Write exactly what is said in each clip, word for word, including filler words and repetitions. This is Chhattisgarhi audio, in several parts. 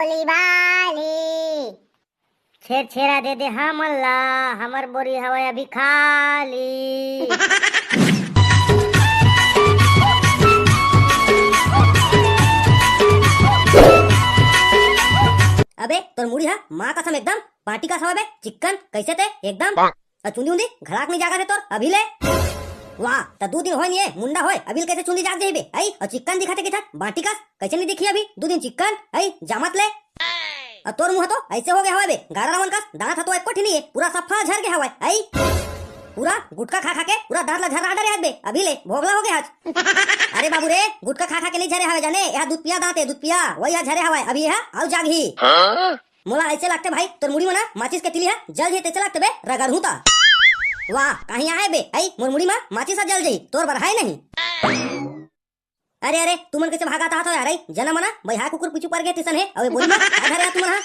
बोली बाली। छेरछेरा दे दे हमन ला, हमर बोरी हवय अभी खाली। अबे तोर मुड़ी हा माँ कसम एकदम बाटी कस हवय बे, चिक्कन कइसे ते एकदम। अउ चुंदी उंदी घलाक नइ जागत हे तोर अभी ले। वाह, त दू दिन होय नइ हे, मुंडा होय, अभी ले कइसे चुंदी जाग जाही बे? अई, अउ चिक्कन दिखत हे किथक, बाटी कस, कइसे नइ दिखही अभी? दू दिन चिक्कन, अई, जामत ले। अउ तोर मुंह तो अइसे हो गे हवय बे, गारा रावण कस, दांत ह तो एको ठी नइ हे, पूरा सफा झर गे हवय, अई। पूरा गुटखा खा खा के पूरा दांत ला झर्रा डरे हस बे, अभी ले भोभला हो गे हस। अरे बाबू रे, गुटखा खा खा के नइ झरे हवय जाने, एहा दूध पिया दांत हे, दूध पिया, वही ह झरे हवय, अभी एहा अउ जागही। मोला अइसे लागथे भाई, तोर मुड़ी म ना माचिस के तिली ह जल जही तइसे लागथे बे, रगड़हूं त। वाह, काहीं आहे बे, अई मोर मुड़ी म माचिस ह जल जही, तोर बर हाय नहीं। अरे अरे, तुमन कइसे भागत आत हो यार, अई जना मना बइहा कुकुर पीछू पर गे तिसन हे, अउ ए बोरी म का धरे हा तुमन हा?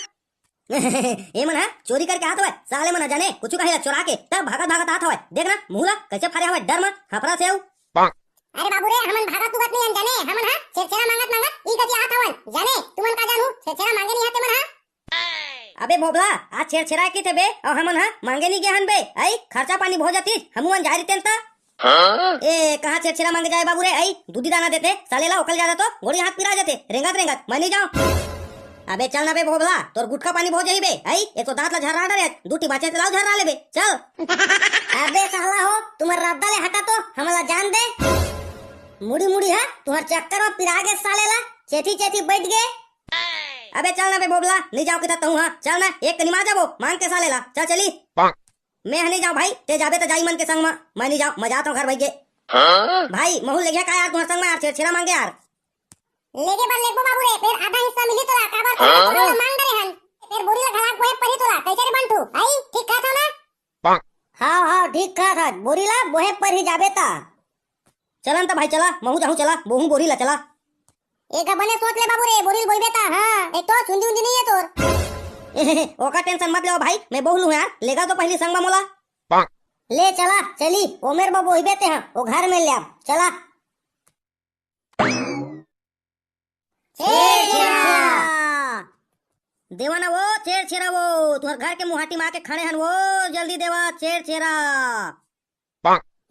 ए मन हा चोरी करके आत हवय, साले मन ह जाने कुछु कहीं ला चोरा के तब भागत भागत आत हवय। देख ना मुंह ला कइसे फारे हवय डर म, हफरा से अउ। अरे बाबू रे, हमन भागत उगत नइ हन जाने, हमन हा छेरछेरा मांगत मांगत ई कति आत हवन जाने, तुमन का जानहू छेरछेरा मांगे नइ हा तेमन हा। अबे भोभला, आज छेरछेरा किथे बे, अउ हमन हा मांगे नइ गे हन बे, अई खर्चा पानी भो जातिस, हमू मन जाय रहितेन त। ए, कहाँ छेरछेरा मांगे जाय बाबू रे, अई दूधी दाना देथे साले ला, ओकर जादा तो गोड़ी हाथ पिरा जाथे, रेंगत रेंगत, मैं नइ जांव। अबे चल ना बे भोभला, तोर गुटखा पानी भो जाही बे, अई एक तो दांत ला झर्रा डरे, दू ठी बाचे तेला अउ झर्रा लेबे, चल। अबे साला हो, तुमर रद्दा ले हटा तो, हमन ला जान दे। मुड़ी मुड़ी हा तुहर चक्कर म पिरा गे साले ला, चेथी चेथी बइठ गे। अबे चल ना बे भोभला, नइ जांव किथस तहूं हा, चल ना, एक कनी मा जाबो, मांग के साले ला, चल चली। मैं ह नइ जांव भाई, ते जाबे त जा ई मन के संग म, मैं नइ जांव, मैं जात हंव घर भइगे। भाई, महूं लेगहूं का यार तुंहर संग म यार, छेरछेरा मांगे यार। लेगे बर लेगबो बाबू रे, फेर आधा हिस्सा मिलही तोला, काबर तोला मांग डरे हन, फेर बोरी ला घलाक बोहे परही तोला, कइसे रे बंठू? हई, ठीक कहत हंव ना? हव, हव, ठीक कहत हस, बोरी ला बोहे परही जाबे त। चलन त भाई चला, महूं जाहूं चला, बोहूं बोरी ला चला। एका बने सोच ले बाबू रे, बोरी ल बोइबे त, हां, एक तो चुंदी उंदी नइ हे तोर। ओकर tension मत लेवा भाई, मैं बोह लूं यार, लेगा तो पहिली संग म मोला। ले चला, चली, ओमेर बर बोहिबे तेहा, ओ घर में ले आब, चला। छेरछेरा। देवा ना वो, छेरछेरा वो, तुहर घर के मुहाटी म आके खड़े हन वो, जल्दी देवा, छेरछेरा।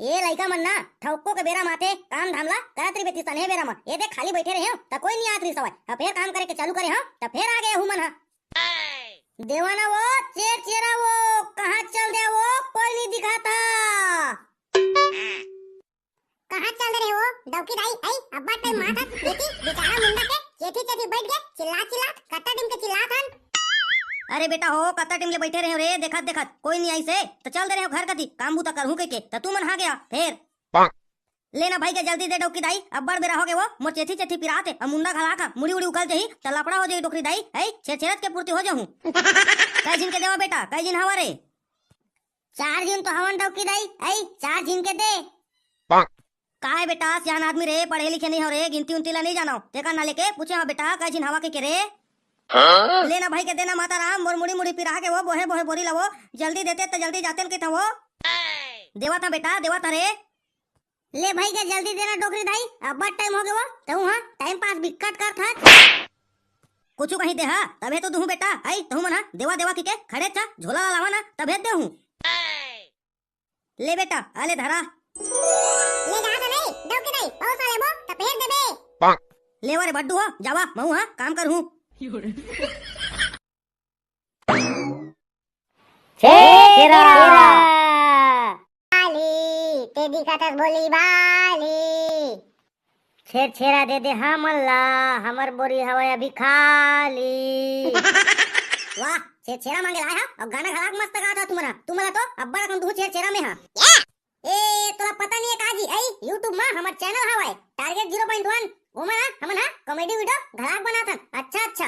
ए लइका मन ना, ठौको के बेरा माथे, काम धाम ला करत रहिबे तिसने बेरा म। ए देख, खाली बइठे रहे हंव, त कोई नइ आत रिहिस हवय। अब फेर काम करे के चालू करे हंव, त फेर आ गे हूं मन ह। देवा ना वो, छेरछेरा वो, कहां चल दे वो, कोई नइ दिखात। कहां चल दे रहे हो, डौकी दाई? अई, अब्बड़ time मात हस, एती बेचारा मुंडा के चेथी चेथी बइठ गे, चिल्लात चिल्लात, कत्ता टिम के चिल्लात हन। अरे बेटा हो, कत्ता टिम ले बइठे रहे हंव रे, देखत देखत, कोई नइ आइस हे, त चल दे रहे हंव घर कती, काम बूता करहूं कहिके, त तुमन हा गे हा, फेर। ले ना भाई के जल्दी दे डौकी दाई, अब्बड़ बेरा हो गे वो, मोर चेथी चेथी पिरात हे, अउ मुंडा घलाक हा, मुड़ी उड़ी उकल जही, त लफड़ा हो जही डोकरी दाई, अई, छेरछेरत के फुर्ती हो जहूं। कई झिन के देवा बेटा, कई झिन हवा रे? चार झिन तो हवन डौकी दाई, अई, चार झिन के दे। काय बेटा, सियान आदमी रे, पढ़े लिखे नइ हव रे, गिनती उनती ला नइ जानव, तेकर ना लेके पूछे हंव बेटा, कई झिन हवा कहिके रे? ले ना भाई के देना माता राम, मोर मुड़ी मुड़ी पिरा के वो, बोहे बोहे बोरी ला वो, जल्दी देते त जल्दी जातेन कहिथंव वो। देवत हंव बेटा, देवत हंव रे। ले भाई के जल्दी देना डोकरी दाई, अब्बड़ time हो गे वो, तहूं हा time pass बिक्कट करत हस। कुछु कहीं देहा, तभे तो दूहूं बेटा, अई तहूं मन हा देवा देवा कहिके खड़े च झोला ला लावा ना, तभे देहूं। ले बेटा, आ ले धरा। ले जात हंव नहीं, डौकी दाई, बहुत साले बो, त फेर देबे। लेवा रे बड्डू हो, जावा, महूं हा काम करहूं। छेरछेरा। बाली, ते दिखत हस भोली बाली। छेरछेरा दे दे हमन ला, हमर बोरी हवय अभी खाली। वाह, छेरछेरा मांगे ला आय हा, अउ गाना घलाक मस्त गात हा तुमन हा। तुमन ला तो अब्बड़ अकन दूहूं छेरछेरा में हा। ए, तोला पता नइ हे का जी, अई YouTube म हमर channel हवय, Target Zero Point One, ओमा ना हमन हा comedy video घलाक बनाथन। अच्छा, अच्छा।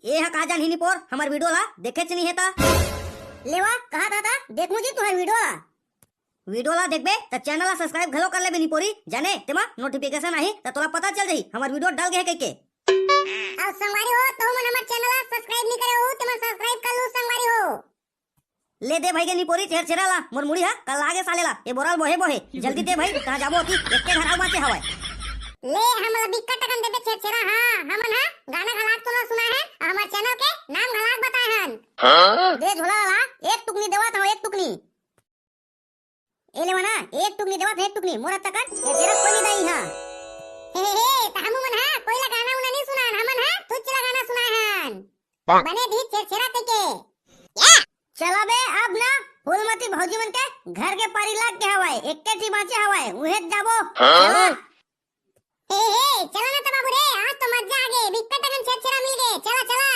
ए ह का जानही निपोर, हमर video ला देखेच नइ हे त। लेवा, कहत हस त देखहूं जी तुंहर video ला। Video ला देखबे त channel ला subscribe घलो कर लेबे निपोरी, जाने तेमा notification आही त तोला पता चल जाही हमर video डल गे हे कहिके। अउ संगवारी हो, तहूं मन हमर channel ला subscribe नइ करे हो, तेमन subscribe कर लू संगवारी हो। ले दे भाई के निपोरी छेरछेरा ला, मोर मुड़ी हा कल्ला गे साले ला, ए बोरा ल बोहे बोहे। जल्दी दे भाई, कहां जाबो ओती, एके घर अउ बांचे हवय। ले, हमला बिक्कट अकन देबे छेरछेरा, हाँ, हमन हा गाना घलाक तो ना सुनाए हन, हमर चैनल के नाम घलाक बताए हन। हाँ? दे झोला वाला, एक टुकनी देवत हव, एक टुकनी। ए ले मना, एक टुकनी देवत हव, एक टुकनी, मोर हत्ता कर, छेरछेरा कोई नहीं दई हा। हे, हे, हे, त हमू मन हा कोई ला गाना उना नहीं सुनान, हमन हा तुझ ला गाना सुनाए हन। बने भी छेरछेरा तइके। चला बे, अब ना फूलमती भौजी मन के घर के पारी लाग के हवय, एक्के ठी बाँचे हवय, उहें जाबो। हाँ? चला। हे, हे, चला ना त बाबू रे, आज तो मजा आ गे, बिक्कट अकन छेरछेरा मिल गे, चला, चला।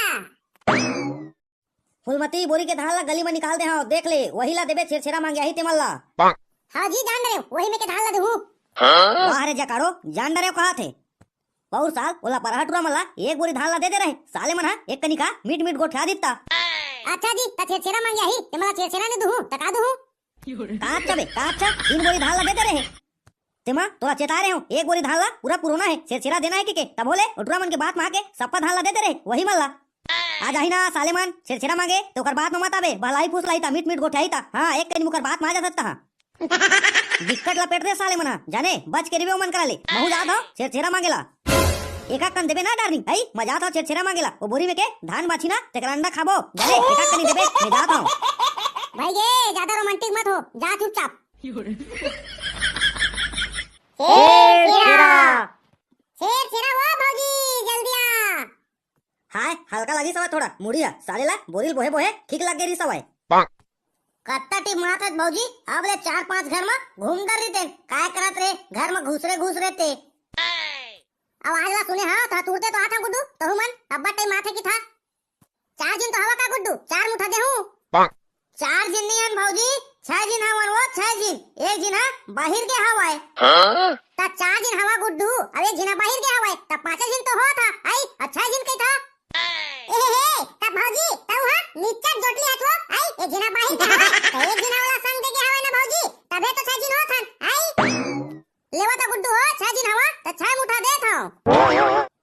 फूलमती, बोरी के धान ला गली म निकाल दे हव, देख ले, वही ला देबे, छेरछेरा मांगे आही तेमन ला। हाँ जी, जान डरेव, वही में के धान ला देहूँ। वाह रे जकारो, जान डरेव कहा थे। पौर साल ओला परहा टूरा मन ला एक बोरी धान ला दे दे रहे, साले मन हा एक कनिका मीठ मीठ गोठिया दित्ता। अच्छा जी, त छेरछेरा मांगे आही, तेमन ला छेरछेरा नहीं दूहूँ, त का दूहूँ? का अच्छा बे, का अच्छा, तीन बोरी धान ला दे दे रहे। तेमा तोला चेताए रहे हूँ, एक बोरी धान ला पूरा पुरोना है, छेरछेरा देना है कहिके, तभो ले ओ टूरा मन के बात मा आके सप्पा धान ला दे दे रहे, वही मन ला। आज आही ना साले मन, छेरछेरा मांगे, त ओकर बात मा मत आबे, बहलाही फुसलाही ता, मीठ मीठ गोठियाही ता। हाँ, एक कनी मुकर बात मा आ जात तहाँ। बिक्कट लपेट दे साले मन हा, जाने, बच के रिबे ओमन करा ले, महू जात हव, छेरछेरा मांगे ला। एका कन देबे ना डार्लिंग, हई, मजा था छेरछेरा मांगे ला, ओ बोरी में के धान बाछी ना, तेकर अंडा खाबो, जाने, एका कनी देबे, मैं जात हव। भाई गे, ज्यादा रोमांटिक मत हो, जा चुपचाप। छेरछेरा। छेरछेरा ओ भौजी, जल्दी आ। हाय, हल्का लगिस हवय थोड़ा, मुड़ी ह, साले ला बोरी ल बोहे बोहे ठीक लग गे रिहिस हवय। कत्ता टिमरात हस भौजी, अब ले चार पांच घर म घूम डर रहितेन, काय करत रे घर म घुसरे घुसरे ते। अब आज ला सुने हा, त तुरते तो आथन गुड्डू, तहू मन अब्बड़ टाइम आथे कि था। चार झिन तो हवा का गुड्डू, चार मुठा देहूं। चार झिन नइ हन भौजी, छह झिन हवन वो, छह झिन। एक झिन हा बाहिर गे हवय। हाँ? त चार झिन हवा गुड्डू, अउ एक झिन हा बाहिर गे हवय, त पांचे झिन तो होत हा, आई, अउ छह झिन कहिथा। ए हे हे, त भौजी, तहू हा निच्चट जोटली हस वो, आई, एक झिन हा बाहिर गे हवय, त एक झिन हा ओला संग दे गे हवय ना भौजी, तभे तो छह झिन होत हन, आई। लेवा त गुड्डू हो, छह झिन हवा, त छह मुठा देत हव।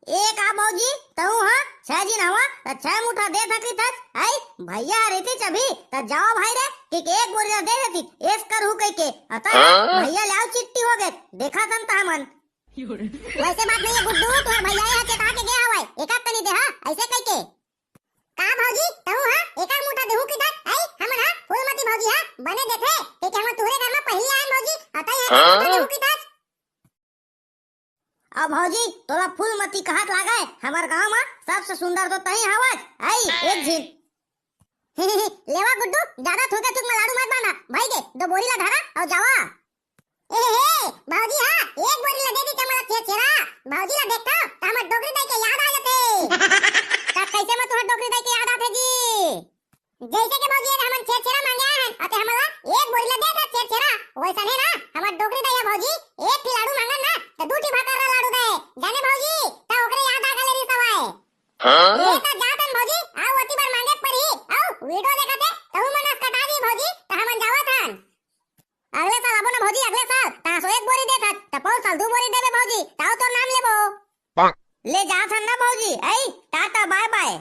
ए का भौजी, तहू ह छह झिन हवा, त छह मुठा देत हकित हस? हई, भैया ह रहितिस अभी, त जावा भाई रे, कहिके एक बोरी ला दे देतिस, एस करहू कहिके, अतः हाँ? भैया ले अउ चिट्टी हो गे, देखत हन तहमन। वैसे बात नहीं है गुड्डू, तुहर भैया ह चेता के गे हवय, एका कनी देहा, ऐसे कहिके। का भौजी, तहू हा एकर मुठा देहू किथस? आई, हमन हा फूलमती भौजी हा बने देथे, कहिके हमन तुहरे घर म पहिली आयन भौजी, अउ तई हा हाँ? मुठा देहू किथस? अब भौजी, तोला फूलमती कहत लागय, हमर गांव म सबसे सुंदर तो तही हवस। आई, एक झिन। लेवा गुड्डू, ज्यादा थूके थूक म लाडू मत बांधा, भाई गे, दो बोरी ला धरा अउ जावा। ए हे, भौजी हा, एक बोरी ला दे दी कमला छेरछेरा। भौजी ला देखथव, त हमर डोकरी दाई के याद आ जाथे। त कैसे म तुहर डोकरी दाई के याद आथे जी? जैसे के भौजी, हमन छेरछेरा मांगे आए हन, अते हमन ला एक बोरी ला दे दे छेरछेरा। वैसन हे ना, हमर डोकरी दाई हा भौजी, एक ठी लाडू मांगन ना, त दू ठी भाकर ला लाडू दे। जाने भौजी, त ओकरे याद आ गले री सवाए। हाँ? ले त जातन भौजी, अउ ओती बर मांगे परही, अउ वीडियो देखत हे, तहू मन अस कटा जी भौजी, त हमन जावत हन। अगले साल आबो ना भौजी, अगले साल, तहाँ सो एक बोरी देत हस, त पौर साल दू बोरी देबे भौजी, ताऊ तोर नाम लेबो। ले जात हन ना भौजी, आई, टाटा बाय बाय।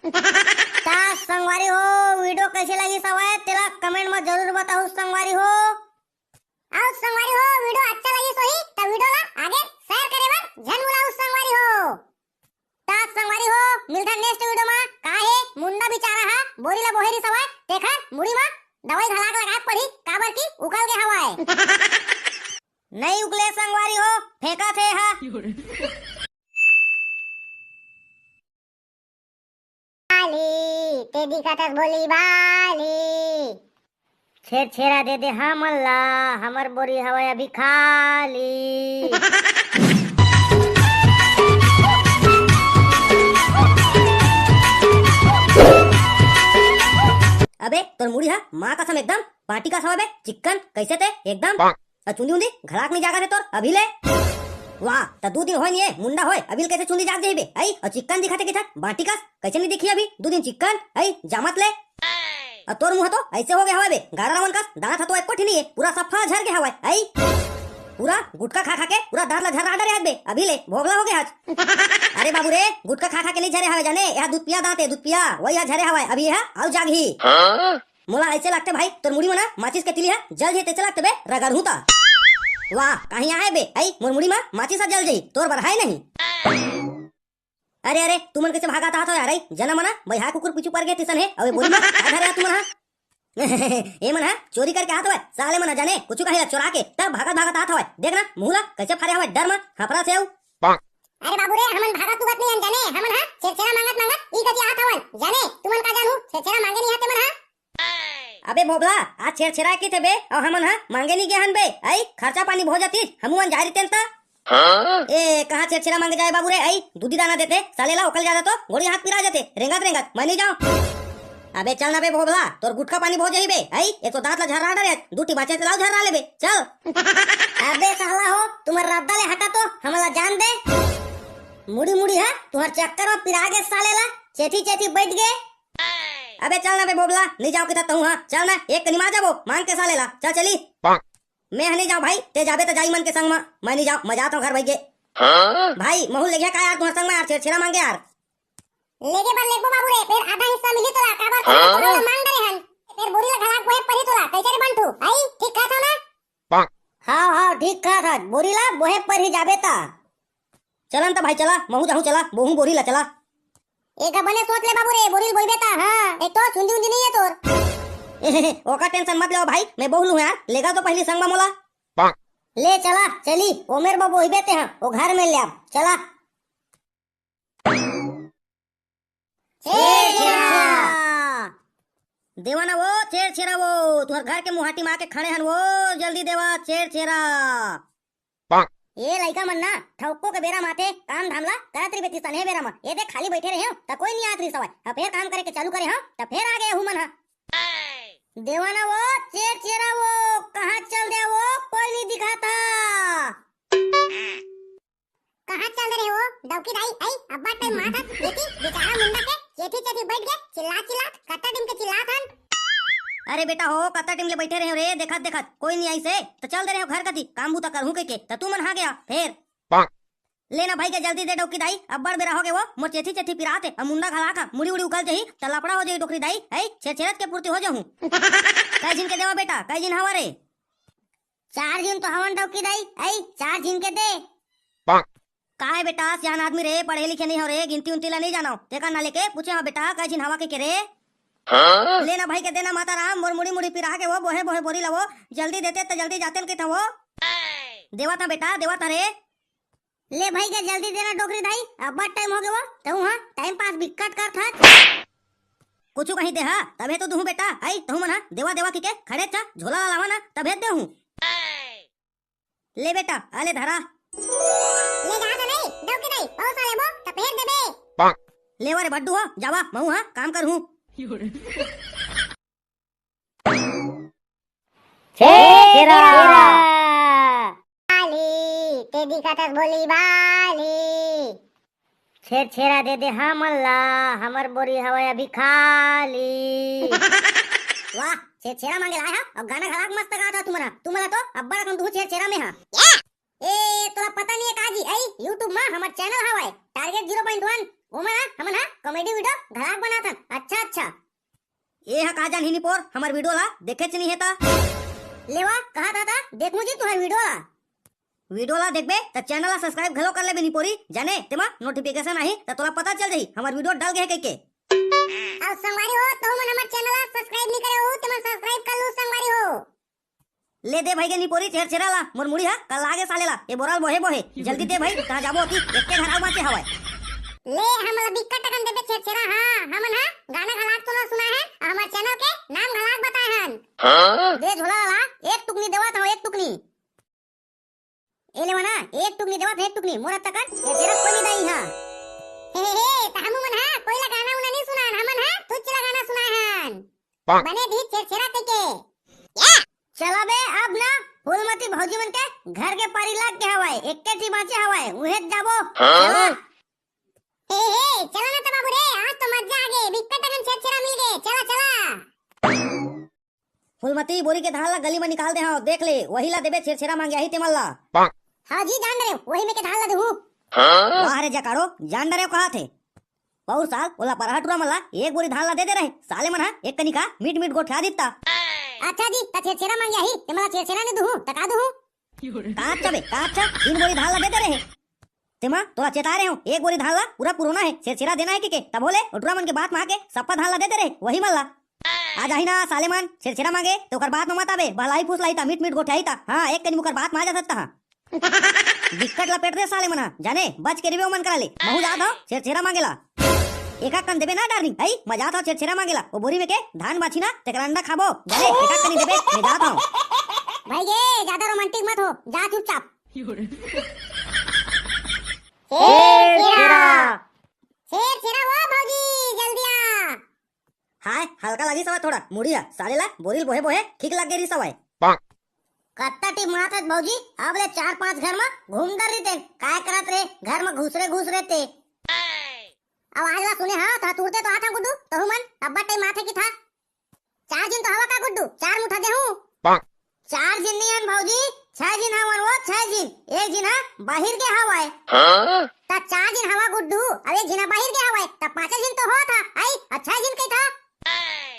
त संगवारी हो, वीडियो कैसे लगिस हवय, तेला comment म जरूर बताहू संगवारी हो। अउ संगवारी हो, वीडियो अच्छा लगिस होही, त वीडियो ला आगे share करे बर झन भुलाहू संगवारी हो। त संगवारी हो, मिलथन next video म। का हे, मुंडा बिचारा हा बोरी ला बोहे रिहिस हवय, तेखर मुड़ी म दवाई घलाक लगाए पड़ही, काबर कि उकल गे हवय। नइ उकले संगवारी हो, फेंकत हे हा। भाली, ते दिखत हस भोली भाली। छेरछेरा दे दे हमन ला, हमर बोरी हवय अभी खाली। अबे, तोर मुड़ी हा माँ कसम एकदम बाटी कस हवय बे, चिक्कन, कैसे ते एकदम। अउ चुंदी उंदी घलाक नइ जागत हे तोर अभी ले। वाह, त दू दिन होय नइ हे, मुंडा होय, अभी ले कैसे चुंदी जाग जाही बे? आई, अउ चिक्कन दिखत हे किथक, बाटी कस, कैसे नइ दिखही अभी? दू दिन चिक्कन, आई, जामत ले। अउ तोर मुंह तो ऐसे हो गे हवय बे, गाड़ा रावण कस, दांत ह तो एको ठी नइ हे, पूरा सफा झर गे हवय, आई। पूरा गुटखा खा खा के पूरा दांत ला झर्रा डरे हस बे, अभी ले भोगला हो गे हस। अरे बाबू रे, गुटखा खा खा के नइ झरे हवय जाने, एहा दूध पिया दांत हे, दूध पिया, वही हा झरे हवय, अभी एहा अउ जागही। मोला ऐसे लगथे भाई, तोर मुड़ी म ना माचिस के तिली ह जल जही तैसे लगथे बे, रगड़हूं त। वाह, कहीं आहे बे, अई मोर मुड़ी मा माचिस ह जल जही, तोर बर हाय नहीं। अरे अरे, तुमन कैसे भागत आत हो यार, अई जना मना बइहा कुकुर पीछू पर गे तिसन हे। अबे बोरी मा का धरे हा तुमन हा? ए मन हा चोरी करके आत हवय, साले मन हा जाने कुछ कहीं ला चोरा के तब भागत भागत आत हवय। देख ना मुंह ला कैसे फारे हवय डर मा, हफरा से आऊ। अरे बाबू रे, हमन भागत उगत नहीं हन जाने, हमन हा छेरछेरा मांगत मांगत ई कति आत हवन जाने, तुमन का जानू छेरछेरा मांगे नहीं आते मन हा। अबे भोभला, आज छेरछेरा के थे बे, अउ हमन हा मांगे नहीं गे हन बे। अई खर्चा पानी भो जातीस, हमू मन जाय रहितेन त। ए कहाँ छेरछेरा मांगे जाय बाबू रे, अई दूधी दाना देते साले ला, ओकर ज्यादा तो गोड़ी हाथ पिरा जाते रेंगत रेंगत, मैं नहीं जाऊं। अबे चल ना बे भोभला, तोर गुटखा पानी भो जाही बे। अई एक तो दांत ला झर्रा डरे, दू ठी बाचे लाव झर्रा लेबे, चल। अबे साला हो, तुमर रद्दा ले हटा तो, हमला जान दे। मुड़ी मुड़ी हा तुहर चक्कर मा पिरा गे साले ला, चेथी चेथी बैठ गे। अबे चल ना बे भोभला, नहीं जाओ किता तहूँ हा, चल ना, एक कनी मा जाबो मांग के साले ला, चल चली। मैं ह नहीं जाओ भाई, ते जाबे त जाई मन के संग मा, मैं नहीं जाओ, मैं जात हूँ घर भाई के। भाई महू ले गया का यार तुहर संग मा यार, छेरछेरा मांगे यार। लेगे बर लेगबो बाबू रे, फेर आधा हिस्सा मिली तोला, काबर तोला हाँ? तोला मांग डरे हन। फेर बोरी ला घलाक बोहे परही तोला, कैसे रे बंटू? आई, ठीक कहत हव ना? हाँ, हाँ, ठीक कहत हस, बोरी ला बोहे परही जाबे ता। चलन त भाई चला, महू जाहूँ चला, बोहूँ बोरी ला चला। एक बने सोच ले बाबू रे, बोरी ला बोहिबे ता, हाँ, एक तो चुंदी उंदी नहीं है तोर। ओकर tension मत लेवा भाई, मैं बोह लूँ यार, लेगा तो पहली संग मा मोला। ले चला, चली, ओमेर मा बोहिबे ते हाँ, ओ घर में ले आब, चला। छेरछेरा। देवा ना वो छेरछेरा वो, तुहर घर के मुहाटी मा आके खड़े हन वो, जल्दी देवा छेरछेरा। ए लइका मन ना, ठौको के बेरा मा आथे, काम धाम ला करत रहिबे तिसने बेरा मा। ए देख खाली बैठे रहे हो, त कोई नहीं आत रहिस हवय। अब फेर काम करे के चालू करे हो, त फेर आ गए हूँ मन हा। देवा ना वो छेरछेरा वो, कहाँ चल दे वो, कोई नहीं दिखाता। कहाँ चल दे रहे हो डौकी दाई? आई अब्बा टाइम माथा देखी बेचारा मुंडा के चेथी चेथी बैठ गए चिल्ला चिल्ला कत्ता दिन के चिल्लात हन। अरे बेटा हो कत्ता टाइम ले बैठे रहे हो रे देखत देखत कोई नहीं आई से त चल दे रहे हो घर कती काम बूता करहूं कह के त तू मन हा गया फेर। ले ना भाई के जल्दी दे डौकी दाई अब्बड़ बेरा हो गए वो मोर चेथी चेथी पिरात है अब मुंडा घला का मुड़ी उड़ी उगल जही त लपड़ा हो जाही डोकरी दाई। आई छेरछेरत के पूर्ति हो जाहूं। कै झिन के देवा बेटा कै झिन हवा रे? चार झिन तो हवन डौकी दाई, आई चार झिन के दे। का हे बेटा, सियान आदमी रे, पढ़े लिखे नहीं हो रे, गिनती उनती ला नहीं जानो। तेकर ना लेके पूछे हो बेटा, कै झिन हवा के, के रे? हाँ? ले ना भाई के देना माता राम, मोर मुड़ी मुड़ी पिरा के वो, बोहे बोहे बोरी ला वो, जल्दी देते त जल्दी जाते न किथा वो। देवा था बेटा, देवा था रे। ले भाई के जल्दी देना डोकरी दाई, अब्बड़ टाइम हो गए वो, तहूँ हाँ, टाइम पास बिक्कट कर था। कुछ कहीं दे हा, तभे तो दूहूँ बेटा, आई तहूँ मन हा, देवा देवा की के, खड़े चा, झोला ला लावा ना, तभे देहूँ। ले बेटा, आ ले धरा। ले जा तो नहीं, डौकी दाई, बहुत सारे बो, त फेर देबे। लेवा रे बड्डू हो, जावा, महू हा, काम करहूँ। छेरछेरा। बाली, ते दिखत हस भोली बाली। छेरछेरा दे दे हमन ला, हमर बोरी हवय अभी खाली। वाह, छेरछेरा मांगे ला आय हा, अउ गाना घलाक मस्त गात हा तुमन हा। तुमन ला तो अब्बड़ अकन दूहूँ छेरछेरा में हा। ए, तोला पता नहीं है का जी, अई YouTube मा हमर channel हवय, Target zero point one, ओमा ना हमन हा comedy video घलाक बनाथन। अच्छा, अच्छा। ए ह का जानही निपोर, हमर video ला देखेच नहीं हे त। लेवा, कहा था, था, देखूं जी तुहर video ला। Video ला देखबे त channel ला subscribe घलो कर लेबे निपोरी, जाने तेमा notification आही त तोला पता चल जाही हमर video डल गए कहिके। अउ संगवारी हो, तहु मन हमर channel ला subscribe नहीं करे हो, तेमन subscribe कर लू संगवारी हो। ले दे भाई के निपोरी छेरछेरा ला, मोर मुड़ी हा कल्ला गे साले ला, ए बोरा ल बोहे बोहे, जल्दी दे भाई, कहाँ जाबो अति, एक के घर आउ बाँचे हवय। ले हमला बिक्कट अकन देबे छेरछेरा, हाँ, हमन हा गाना घलाक तोला सुना है, हमर channel के नाम घलाक बताए हन। हाँ? दे झोला ला, एक टुकनी देवत हव, एक टुकनी। ए लेवा ना, एक टुकनी देवत हव, एक टुकनी, मोर हत्ता कर, छेरछेरा कोई नहीं दाई हा। हे, हे, हे, त हमू मन हा, कोई ला गाना उना नहीं सुनान, हमन हा, तुझ ला गाना सुनाए हन। बने भी छेरछेरा कहिके। चला बे, अब ना फूलमती भौजी मन के घर के पारी लाग के हवय, एक्के ठी बाँचे हवय, उहें जाबो। हाँ? चला। हे, हे, चला ना त बाबू रे, आज तो मजा आ गे, बिक्कट अकन छेरछेरा मिल गे, चला, चला। फूलमती बोरी के धान ला गली म निकाल दे हव, देख ले, वही ला देबे छेरछेरा मांगे आही तेमन ला। हाँ जी, जान डरेव, वही में के धान ला देहूँ। वाह रे जकारो, जान डरेव कहा थे। पउर साल ओला परहा टूरा मन ला एक बोरी धान ला दे दे रहे, साले मन हा एक कनिका मीठ मीठ गोठिया दित्ता। अच्छा जी, त छेरछेरा मांगे आही, ते मला छेरछेरा नहीं दुहू, त का दुहू? का अच्छा बे, का अच्छा? तीन बोरी धान ला दे दे रहे। तेमा तोला चेता रहे हूँ, एक बोरी धान ला पूरा पुरोना है, छेरछेरा देना है कहिके, तभो ले ओ टूरा मन के बात मा आके सप्पा धान ला दे दे रहे, वही मन ला। आज आही ना साले मन, छेरछेरा मांगे, त ओकर बात मा मत आबे, बहलाही फुसलाही ता, मीठ मीठ गोठियाही ता, हाँ, एक कनी ओकर बात मा आ जा सकता हाँ। बिक्कट लपेट दे साले मन हा, जाने, बच के रिबे ओमन करा ले, महू जात हव, छेरछेरा मांगे ला। एका कन देबे ना डार्लिंग, हई, मैं जात हव छेरछेरा मांगे ला, ओ बोरी में के धान बाछी ना, तेकर अंडा खाबो, जाने, एका कनी देबे, मैं जात हव। भाई गे, ज्यादा रोमांटिक मत हो, जा चुपचाप। छेरछेरा। छेरछेरा वो भौजी, जल्दी आ। हाय, हल्का लगिस हवय थोड़ा, मुड़ी ह, साले ला बोरी ल बोहे बोहे ठीक लग गे रिहिस हवय। कत्ता टिमरात हस भौजी, अब ले चार पांच घर म घूम डर रहिते, काय करत रे, घर म घुसरे घुसरे ते। अब आज ला सुने हा, त तुरते तो आथा गुड्डू, तहू मन, अब्बड़ टाइम आथे कि था। चार झिन तो हवा का गुड्डू, चार मुठा देहूं। चार झिन नइ हन भौजी, छह झिन हवन वो, छह झिन। एक झिन हा बाहिर गे हवय। हाँ? त चार झिन हवा गुड्डू, अउ एक झिन हा बाहिर गे हवय, त पांचे झिन तो होत हा, अई, अ छह झिन कहिथा। ए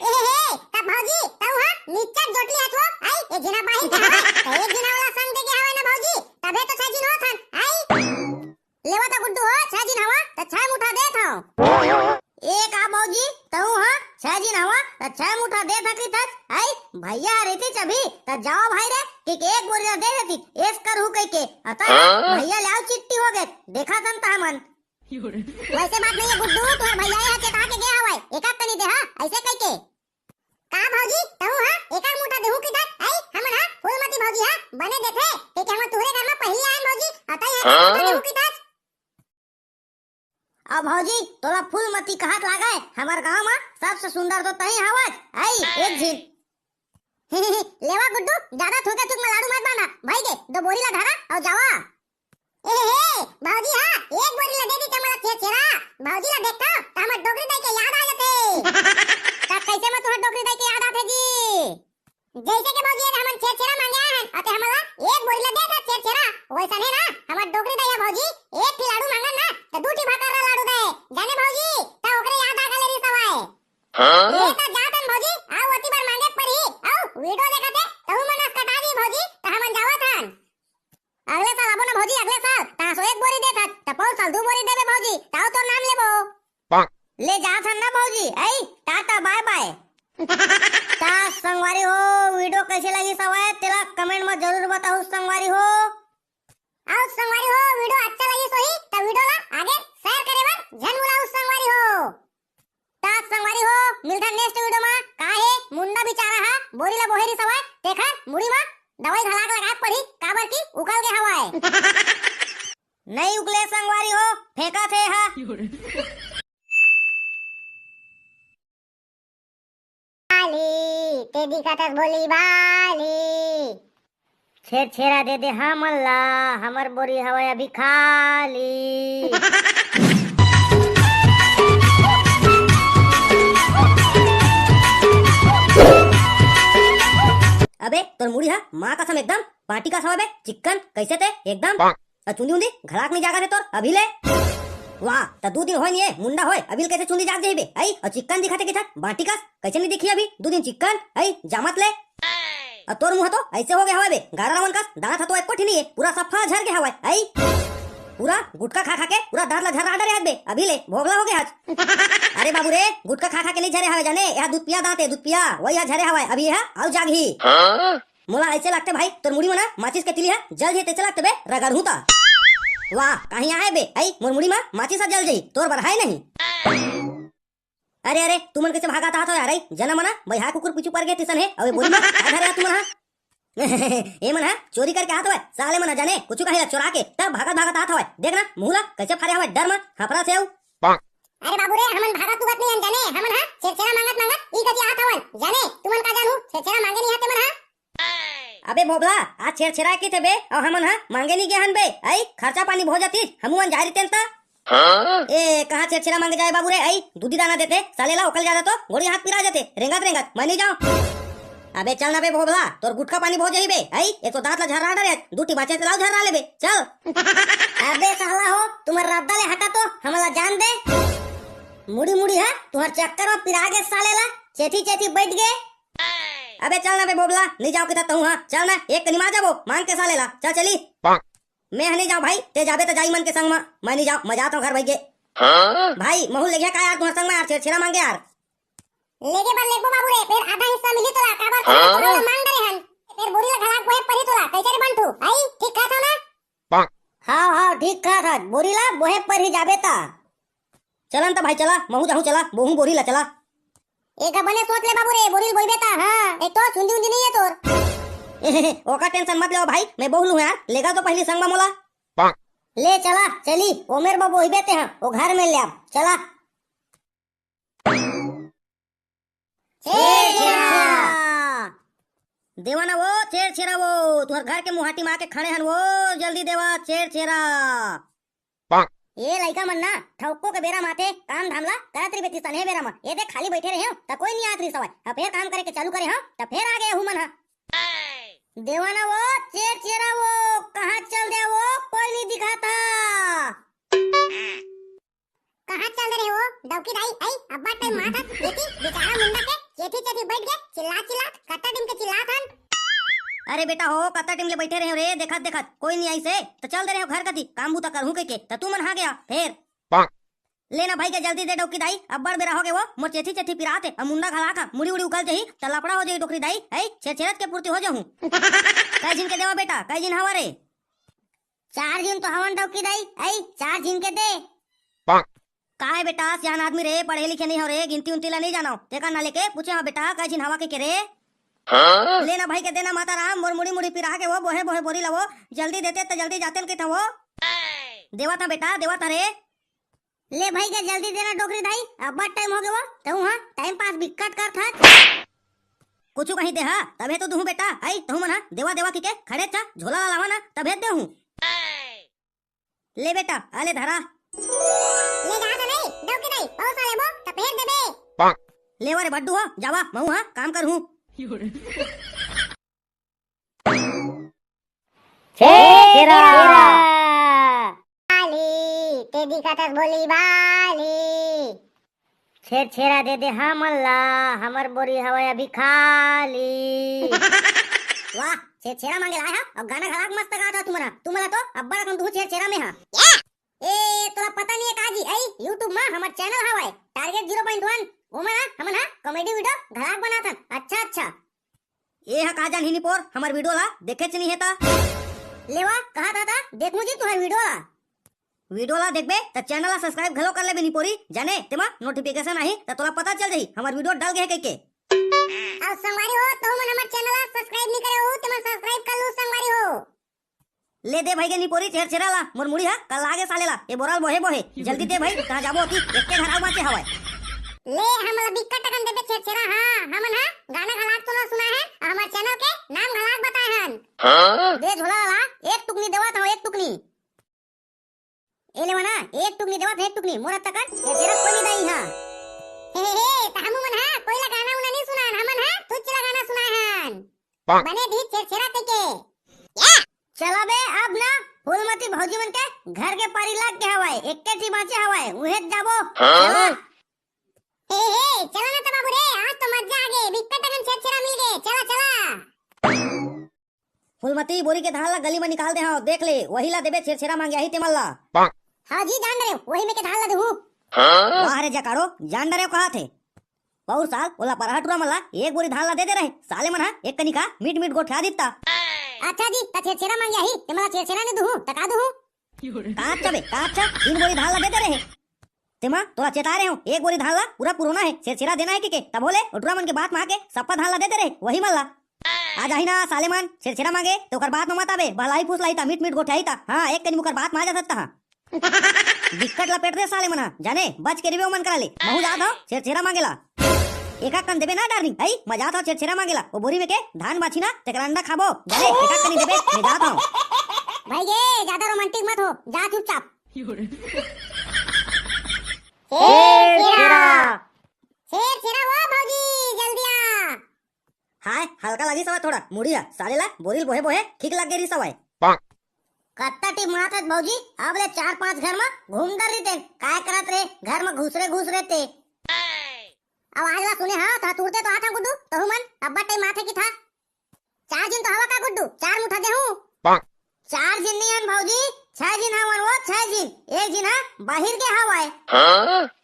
हे हे, त भौजी, तहू हा निच्चट जोटली हस वो, अई, एक झिन हा बाहिर गे हवय, त एक झिन हा ओला संग दे गे हवय ना भौजी, तभे तो छह झिन होत हन, अई। लेवा त गुड्डू हो, छह झिन हवा, त छह मुठा देत हव। ए का भौजी, तहू हा छह झिन हवा, त छह मुठा देत हकित हस, हई, भैया ह रहितिस अभी, त जावा भाई रे, कहिके एक बोरी ला दे देतिस, एस करहू कहिके, अतः हाँ? भैया ले अउ चिट्टी हो गे, देखत हन त हमन। वैसे बात नहीं है गुड्डू, तुंहर भैया ह चेता के गे हवय, एका कनी देहा, अइसे कहिके। का भौजी, तहू हा एका मुठा देहू किथस? अई, हमन हा फूलमती भौजी हा बने देथे, कहिके हमन तुंहरे घर म पहिली आयन भौजी, अतई हा एका मुठा हाँ? देहू किथस। अब भौजी, तोला फूलमती कहत लागय, हमर गांव म सबसे सुंदर तो तहीं हवस। अई, एक झिन। लेवा गुड्डू, ज्यादा थूके थूक म लाडू मत बांधा, भई गे, दो बोरी ला धरा अउ जावा। ए हे, भौजी हा, एक बोरी ला दे दी त हमला छेरछेरा। भौजी ला देखथव, त हमर डोकरी दाई के याद आ जाथे। त कइसे म तुंहर डोकरी दाई के याद आथे जी? जइसे के भौजी, हमन छेरछेरा मांगे आए हन, अते हमला एक बोरी ला दे दे छेरछेरा। वइसने ना, हमर डोकरी दाई हा भौजी, एक ठी लाडू मांगन ना, त दू ठी भाकर ला लाडू दे। जाने भौजी, त ओकरे याद आ गले रिहिस हवय। हाँ? ए त जात हन भौजी, अउ ओती बर मांगे परही, अउ वीडियो देखत हे, तहू मन अस कटा दी भौजी, त हमन जावत हन। अगले साल आबो ना भौजी, अगले साल, तहां सो एक बोरी देत हस, त पउर साल दू बोरी देबे भौजी, तउ तोर नाम लेबो। ले जात हन ना भौजी, अई, टाटा बाय बाय। त संगवारी हो, वीडियो कइसे लगिस हवय, तेला comment म जरूर बताहू संगवारी हो। अउ संगवारी हो, वीडियो अच्छा लगिस होही, त वीडियो ला आगे share करे बर झन भुलाहू संगवारी हो। त संगवारी हो, मिलथन next वीडियो म। का हे, मुंडा बिचारा हा बोरी ला बोहे रिहिस हवय, तेखर मुड़ी म दवाई घला के लगाए पड़ही, काबर कि उकल गे हवय। नइ उकले संगवारी हो, फेंकत हे हा। भाली, ते दिखत हस भोली भाली। छेरछेरा दे दे हमन ला, हमर बोरी हवय अभी खाली। अबे, तोर मुड़ी हा माँ कसम एकदम बाटी कस हवय बे, चिक्कन कइसे ते एकदम। अउ चुंदी उंदी घलाक नइ जागत हे तोर अभी ले। वाह, त दू दिन होय नइ हे, मुंडा होय, अभी ले कइसे चुंदी जाग जाही बे? अई, अउ चिक्कन दिखत हे किथक, बाटी कस, कइसे नइ दिखही अभी, दू दिन चिक्कन, अई, जामत ले। अउ तोर मुंह तो अइसे हो गे हवय बे, गारा रावण कस, दांत ह तो एको ठी नइ हे, पूरा सफा झर गे हवय, अई। पूरा गुटखा खा खा के पूरा दांत ला झर्रा डरे हस बे, अभी ले भोगला हो गे हस। अरे बाबू रे, गुटखा खा खा के नइ झरे हवय जाने, एहा दूध पिया दांत हे, दूध पिया, वही ह झरे हवय, अभी एहा अउ जागही। हाँ? मोला अइसे लागथे भाई, तोर मुड़ी म ना माचिस के तिली ह जल जही तइसे लागथे बे, रगड़हूं त। वाह, काहीं आहे बे, अई मोर मुड़ी म माचिस ह जल जही, तोर बर हाय नहीं। अरे, अरे, तुमन कइसे भागत आत हव यार, अई जना मना बइहा कुकुर पीछू पर गे तिसन हे, अउ ए बोरी म का धरे हव तुमन हा? ए मन हा चोरी करके आत हवय, साले मन हा जाने, कुछु काहीं ला चोरा के, तब भागत भागत आत हवय, देख ना, मुंह ला कइसे फारे हवय, डर म हांफरत हे अउ। अरे बाबू रे, हमन भागत उगत नइ हन जाने, हमन हा छेरछेरा मांगत मांगत ई कति आत हवन जाने, तुमन का जानहू छेरछेरा मांगे नइ हा तेमन हा। अबे भोभला, आज छेरछेरा किथे बे, अउ हमन हा मांगे नइ गे हन बे, अई खर्चा पानी भो जातिस, हमू मन जाय रहितेन त। हाँ? ए, कहाँ छेरछेरा मांगे जाय बाबू रे, अई दूधी दाना देथे, साले ला ओकर जादा तो गोड़ी हाथ पिरा जाथे, रेंगत रेंगत, मैं नइ जांव। अबे चल ना बे भोभला, तोर गुटखा पानी भो जाही बे, अई, एक तो दांत ला झर्रा डरे, दू ठी बाचे तेला अउ झर्रा लेबे, चल। अबे साला हो, तुमन रद्दा ले हटा तो, हमला जान दे। मुड़ी मुड़ी हा, तुंहर चक्कर म पिरा गे साले ला, चेथी चेथी बइठ गे। अबे चल ना बे बोबला, नहीं जाओ किता तहूँ, हाँ चल ना, एक कनी मार जाबो, मांग के साले ला, चल चली। मैं ह नहीं जाओ भाई, ते जाबे त जाई मन के संग मा, मैं नहीं जाओ, मैं जात हूँ घर भाई के। भाई महू ले गया का यार तुम्हारे संग मा यार, छेरछेरा मांगे यार। लेगे बर लेगबो बाबू रे, फेर आधा हिस्सा मिली तोला, काबर तोला हाँ? तोला मांग डरे हन। फेर बोरी ला घलाक बोहे परी तोला, कैसे रे बंटू? आई, ठीक कहत हव ना? हाँ, हाँ, ठीक कहत हस, बोरी ला बोहे परी जाबे ता। चलन त भाई चला, महू जाहू चला, बोहू बोरी ला चला। एक बने सोच ले बाबू रे, बोरी ल बोइबे ता, हाँ, एक तो चुंदी उंदी नहीं है तोर। ओका टेंशन मत लेवा भाई, मैं बोह लूँ यार, लेगा तो पहली संग मा मोला। ले चला, चली, ओमेर बर बोइबे ते हाँ, ओ घर में ले आब, चला। छेरछेरा। देवा ना वो, छेरछेरा वो, तुहर घर के मुहाटी मा आके खड़े हन वो, जल्दी देवा, छेरछेरा। ए लइका मन ना, ठौको के बेरा माथे, काम धाम ला करत रहिबे तिसने बेरा मा। ए देख खाली बैठे रहे हो, त कोई नहीं आत रही सवाय। अब फेर काम करे के चालू करे हो, त फेर आ गए हूँ मन हा। देवा ना वो, छेरछेरा वो, कहाँ चल दे वो, कोई नहीं दिखाता। कहाँ चल दे रहे हो? डौकी दाई, आई, अब्बा टाइम माथा, देखी, बेचारा मुंडा के, चेथी चेथी बैठ गए, चिल्ला चिल्ला, कत्ता टिम के चिल्लात हन। अरे बेटा हो, कत्ता टिम ले बैठे रहे हो रे, देखत देखत, कोई नहीं आइसे, त चल दे रहे हो घर कती, काम बूता करहूँ कहिके, त तू मन हा गया, फेर। ले ना भाई के जल्दी दे डौकी दाई, अब्बड़ बेरा हो गए वो, मोर चेथी चेथी पिरात हे, अब मुंडा घला खा, मुड़ी उड़ी उकल जही, त लफड़ा हो जही डोकरी दाई, आई, छेरछेरत के पूर्ति हो जाहूँ। कै झिन के देवा बेटा, कै झिन हवा रे? चार झिन तो हवन डौकी दाई, आई, चार झिन के दे। का हे बेटा, सियान आदमी रे, पढ़े लिखे नहीं हो रे, गिनती उनती ला नहीं जानो, तेकर ना लेके पूछे हो बेटा, कै झिन हवा के, के रे? हाँ? ले ना भाई के देना माता राम, मोर मुड़ी मुड़ी पिरा के वो, बोहे बोहे बोरी ला वो, जल्दी देते त जल्दी जाते न किता वो। देवा था बेटा, देवा था रे। ले भाई के जल्दी देना डोकरी दाई, अब्बड़ टाइम हो गए वो, तहूँ हाँ टाइम पास बिकट करत हस। कुछु कहीं देहा, तभे तो दूहूँ बेटा, आई, तहूँ मन हा, देवा देवा किके, खड़े चा, झोला ला लावा ना, तभे देहूँ। ले बेटा, आ ले धरा। ले जात नहीं, डौकी दाई, बहुत साले बो, त फेर देबे। ले वा रे बड्डू हो, जावा, महूँ हा, काम करहूँ। छेरछेरा। बाली, ते दिखत हस भोली बाली। छेरछेरा दे दे हमन ला, हमर बोरी हवय अभी खाली। वाह, छेरछेरा मांगे ला आय हा, अउ गाना घलाक मस्त गात हा तुमन हा। तुमन ला तो अब्बड़ अकन दूहूँ छेरछेरा में हा। ए, तोला पता नहीं है का जी, आई, YouTube मा हमर channel हवय, Target zero point one, ओमा ना हमन हा comedy video घलाक बनाथन। अच्छा, अच्छा। ए ह का जानही निपोर, हमर video ला देखेच नहीं हे ता। लेवा, कहा था, था, देखूं जी तुहर video ला। Video ला देखबे, त channel ला subscribe घलो कर लेबे निपोरी, जाने, तेमा notification आही, त तोला पता चल जाही, हमर video डल गए हे कहिके। अउ संगवारी हो, तहू मन हमर channel ला subscribe नहीं करे हो, तेमा subscribe कर लू संगवारी हो। ले दे भाई के निपोरी छेरछेरा ला, मोर मुड़ी हा कल लागे साले ला, ए बोराल बोहे बोहे, जल्दी दे भाई, कहाँ जाबो अति, एक के घर आउ बाँचे हवय। ले हमला बिक्कट टकन देबे छेरछेरा, हाँ, हमन हा गाना घलाक तोला सुना है, हमर channel के नाम घलाक बताए हन। हाँ? दे झोला ला, एक टुकनी देवत हव, एक टुकनी। ए लेवा ना, एक टुकनी देवत हव, एक टुकनी, मोर तकन छेरछेरा कोई नहीं दई हा। हे, हे, हे, त हमू मन हा कोई ला गाना उना नहीं सुनान, हमन हा तुझ ला गाना सुनाए हन। बने भी छेरछेरा कहिके। या! चला बे, अब ना फूलमती भौजी मन के घर के पारी लाग के हवय, एक्के ठी बाँचे हवय, उहें जाबो। हाँ? चला। हे, हे, चला ना त बाबू रे, आज तो मजा आ गे, बिक्कट अकन छेरछेरा मिल गे, चला, चला। फूलमती बोरी के धान ला गली म निकाल दे हव, देख ले, वही ला देबे छेरछेरा मांगे आही तेमन ला। हाँ जी, जान डरेव, वही में के धान ला देहूँ। हाँ? वाह रे जकाड़ो, जान डरेव कहा थे। पउर साल ओला परहा टूरा मन ला एक बोरी धान ला दे दे रहे, साले मन हा एक कनिका मीठ मीठ गोठिया दित्ता। अच्छा जी, त छेरछेरा मांगे आही, तेमन ला छेरछेरा नहीं दुहूँ, त का दुहूँ? का अच्छा बे, का अच्छा, तीन बोरी धान ला दे दे रहे। तेमा तोला चेताए रहे हो, एक बोरी धान ला पूरा पुरोना है, छेरछेरा देना है कहिके, तभो ले ओ टूरा मन के बात मा आके सप्पा धान ला दे दे रहे, वही मन ला। आ जाही ना साले मन, छेरछेरा मांगे, त ओकर बात मा मत आबे, बहलाही फुसलाही ता, मीठ मीठ गोठियाही ता, हाँ, एक कनी ओकर बात मा आ जा सकता हाँ। बिक्कट लपेट दे साले मन हा, जाने, बच के रिबे ओमन करा ले। महू जात हव छेरछेरा मांगे ला। एका कन देबे ना डार्लिंग, हई, मैं जात हव छेरछेरा मांगे ला। ओ बोरी में के धान बाछी ना, तेकर अंडा खाबो। जाने, एका कनी देबे, मैं जात हव। भाई गे, ज्यादा रोमांटिक मत हो, जा चुपचाप। छेरछेरा। छेरछेरा वो भौजी, जल्दी आ। हाय, हल्का लगिस हवय थोड़ा, मुड़ी ह, साले ला बोरी ल बोहे बोहे ठीक लग गे रिहिस हवय। कत्ता टिमड़ाथस भौजी, अब ले चार पांच घर म घूम डर रहिते, काय करत रे घर म घुसरे घुसरे ते। आवाज ला सुने हंव, त तुरते तो आथंव गुड्डू, तहू मन अब्बड़ टाइम आथे किथा। चार झिन तो हवा का गुड्डू, चार मुठा देहूं। चार झिन नइ हन भौजी, छह झिन हवन वो, छह झिन। एक झिन ह बाहिर गे हवय।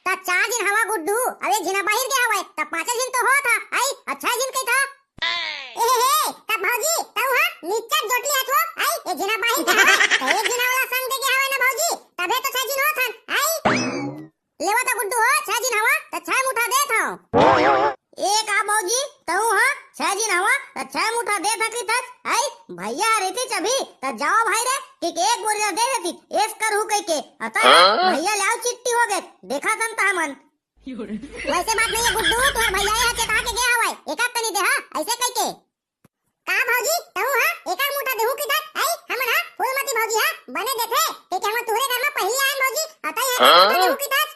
त चार झिन हवा गुड्डू, अउ एक झिन ह बाहिर गे हवय, त पांचे झिन तो होत ह, अई, अउ छह झिन कहिथा। ए हे हे, त भौजी, तहू ह निच्चट जोटली हस वो, अई, एक झिन ह बाहिर गे हवय, त एक झिन ह ओला संग दे गे हवय ना भौजी, तभे तो छह झिन होत हन, अई। लेवा त गुड्डू हो, छह झिन हवा, त छह मुठा देत हंव। ए का भौजी, तहू ह छह झिन हवा, त छह मुठा देत हस कहिथस, अई, भैया ह रहितिस अभी, त जावा भाई रे, कहिके एक बोरी ला दे देतिस, एस करहूं कहिके, अतका भैया ले अउ चिट्टी हो गे, देखत हन त हमन। वइसे बात नइ हे गुड्डू, तुंहर भैया ह चेता के गे हवय, एकाक कनी देहा, अइसे कहिके। का भौजी, तहू ह एकाक मुठा देहूं कहिथस, अई, हमन ह फूलमती भौजी ह बने देथे, कहिके हमन तुंहरे घर म पहिली आयन भौजी, अतका ही एकाक मुठा देहूं कहिथस।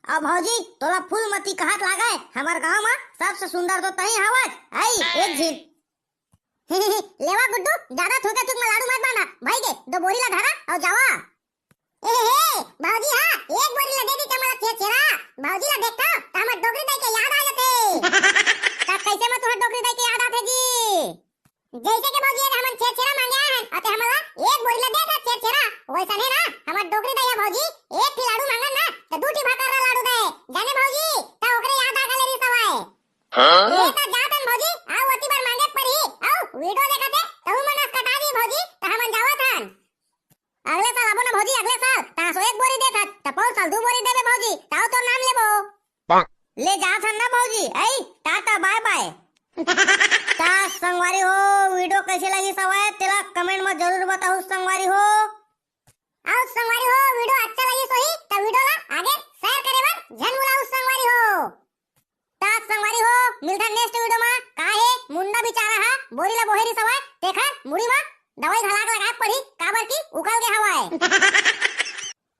अब भौजी, तोला फूलमती कहत लागय, हमर गांव म सबसे सुंदर तो तहीं हवस, अई, एक झिन। लेवा गुड्डू, जादा थूके थूक म लाडू मत बांधा, भई गे, दो बोरी ला धरा अउ जावा। ए हे, भौजी ह एक बोरी ला दे दिस हमला छेरछेरा। भौजी ला देखथंव त हमर डोकरी दाई के याद आ जाथे। त कइसे म तुंहर डोकरी दाई के याद आथे जी? जइसे के भौजी, हमन छेरछेरा मांगे आए हन, अते हमला एक बोरी ला दे दे छेरछेरा। वइसने ना, हमर डोकरी दाई ह भौजी, एक ठी लाडू मांगन ना, त दू ठी भाखर ला लाडू दे। जाने भौजी, त ओकरे याद आ गे रिहिस हवय। ले त जात हन भौजी, अउ ओती बर मांगे परही, अउ video देखत हे, तहू मन अस कटा जी भौजी, त हमन जावत हन। अगले साल आबो ना भौजी, अगले साल। त असो एक बोरी देथस, त पउर साल दू बोरी देबे भौजी, तहू तोर नाम लेबो। ले जात हन ना भौजी, अई, टाटा bye bye। त संगवारी हो, video कइसे लगिस हवय, तेला comment म जरूर बताहू संगवारी हो। अउ संगवारी हो, video अच्छा लगिस होही, त video ला आगे share करे बर झन भुलाहू संगवारी हो। त संगवारी हो, मिलथन next video म। का हे, मुंडा बिचारा ह बोरी ला बोहे रिहिस हवय, तेखर मुड़ी म दवाई घला के लगाए पड़ही, काबर कि उकल गे हवय।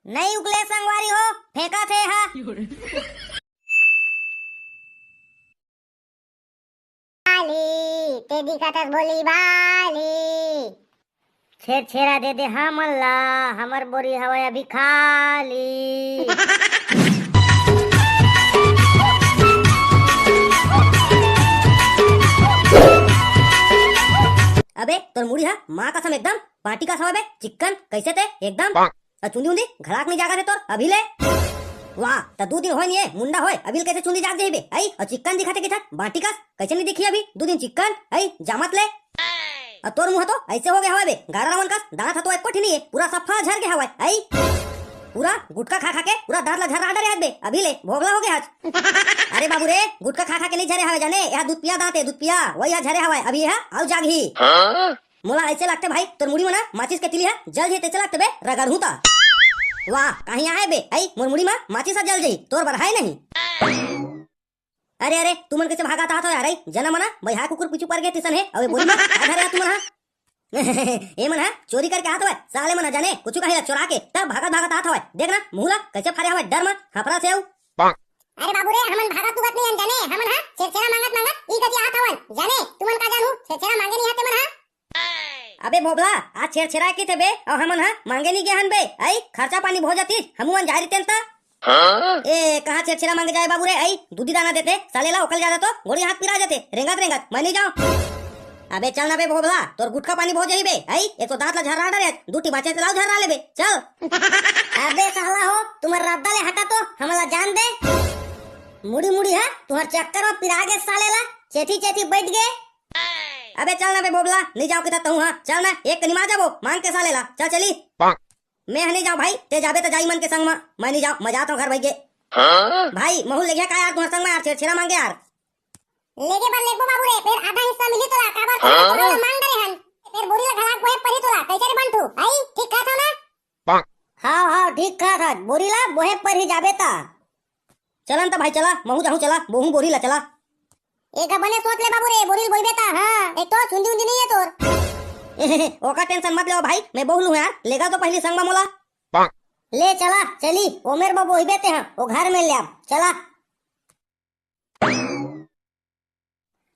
नइ उकले संगवारी हो, फेंकत हे हा। बाली, ते दिखत हस भोली बाली। छेरछेरा दे दे हमन ला, हमर बोरी हवय अभी खाली। अबे तोर मुड़ी हा माँ कसम एकदम बाटी कस हवय बे, चिक्कन कइसे ते एकदम। अउ चुंदी उंदी घलाक नइ जागत हे तोर अभी ले। वाह, त दू दिन होय नइ हे, मुंडा होय, अभी ले कइसे चुंदी जाग जाही बे? अई, अउ चिक्कन दिखत हे किथक, बाटी कस, कइसे नइ दिखही अभी? दू दिन चिक्कन, अई, जामत ले। अउ तोर मुंह तो अइसे हो गे हवय बे, गारा रावण कस, दांत ह तो एको ठी नइ हे, पूरा सफा झर गे हवय, अई। पूरा गुटखा खा खा के पूरा दांत ला झर्रा डरे हस बे, अभी ले भोभला हो गे हस। अरे बाबू रे, गुटखा खा खा के नइ झरे हवय जाने, एहा दूध पिया दांत हे, दूध पिया, वही ह झरे हवय, अभी एहा अउ जागही। मोला अइसे लागथे भाई, तोर मुड़ी म ना माचिस के तिली ह जल जही तइसे लागथे बे, रगड़हूं त। वाह, काहीं आहे बे, अई मोर मुड़ी म माचिस ह जल जही, तोर बर हाय नहीं। अरे, अरे, तुमन कइसे भागत आत हो यार, अई जना मना, बइहा कुकुर पीछू पर गे तिसन हे, अउ ए बोरी म का धरे हा तुमन हा? ए मन हा चोरी करके आत हवय, साले मन ह जाने, कुछु कहीं ला चोरा के, तब भागत भागत आत हवय, देख ना, मुंह ला कइसे फारे हवय, डर म, हफरा से अउ। अरे बाबू रे, हमन भागत उगत नइ हन जाने, हमन हा छेरछेरा मांगत मांगत ई कति आत हवन जाने, तुमन का जानहू छेरछेरा मांगे नइ हा तेमन हा। अबे भोभला, आज छेरछेरा कहिथे बे, अउ हमन हा मांगे नइ गे हन बे, अई खर्चा पानी भो जातिस, हमू मन जाय रहितेन त। ए, कहाँ छेरछेरा मांगे जाय बाबू रे, अई दूधी दाना देथे साले ला, ओकर जादा तो गोड़ी हाथ पिरा जाथे, रेंगत रेंगत, मैं नइ जांव। अबे चल ना बे भोभला, तोर गुटखा पानी भो जाही बे, अई, एक तो दांत ला झर्रा डरे, दू ठी बाचे तेला अउ झर्रा लेबे, चल। अबे साला हो, तुमन रद्दा ले हटा तो, हमन ला जान दे। मुड़ी मुड़ी हा, तुंहर चक्कर म पिरा गे साले ला, चेथी चेथी बइठ गे। अबे चल ना बे भोभला, नइ जांव कहिथस तहूं हा, चल ना, एक कनी मा जाबो, मांग के साले ला, चल चली। मैं ह नइ जांव भाई, ते जाबे त जा ई मन के संग म, मैं नइ जांव, मैं जात हंव घर भइगे। भाई, महूं लेगहूं का यार तुंहर संग म यार, छेरछेरा मांगे यार। लेगे बर लेगबो बाबू रे, फेर आधा हिस्सा मिलही तोला, काबर कि तोला मांग डरे हन। फेर बोरी ला घलाक बोहे परही तोला, कइसे रे बंठू? हई, ठीक कहत हंव ना? हव, हव, ठीक कहत हस, बोरी ला बोहे परही जाबे त। चलन त भाई चला, महूं जाहूं चला, बोहूं बोरी ला चला। एक बने सोच ले बाबू रे, बोरी ल बोइबे त, हां, एक तो चुंदी उंदी नइ हे तोर। ओकर tension मत लेवा भाई, मैं बोह लूं यार, लेगा तो पहिली संग म मोला। ले चला, चली, ओमेर बर बोहिबे तेहा, ओ घर में ले आब, चला।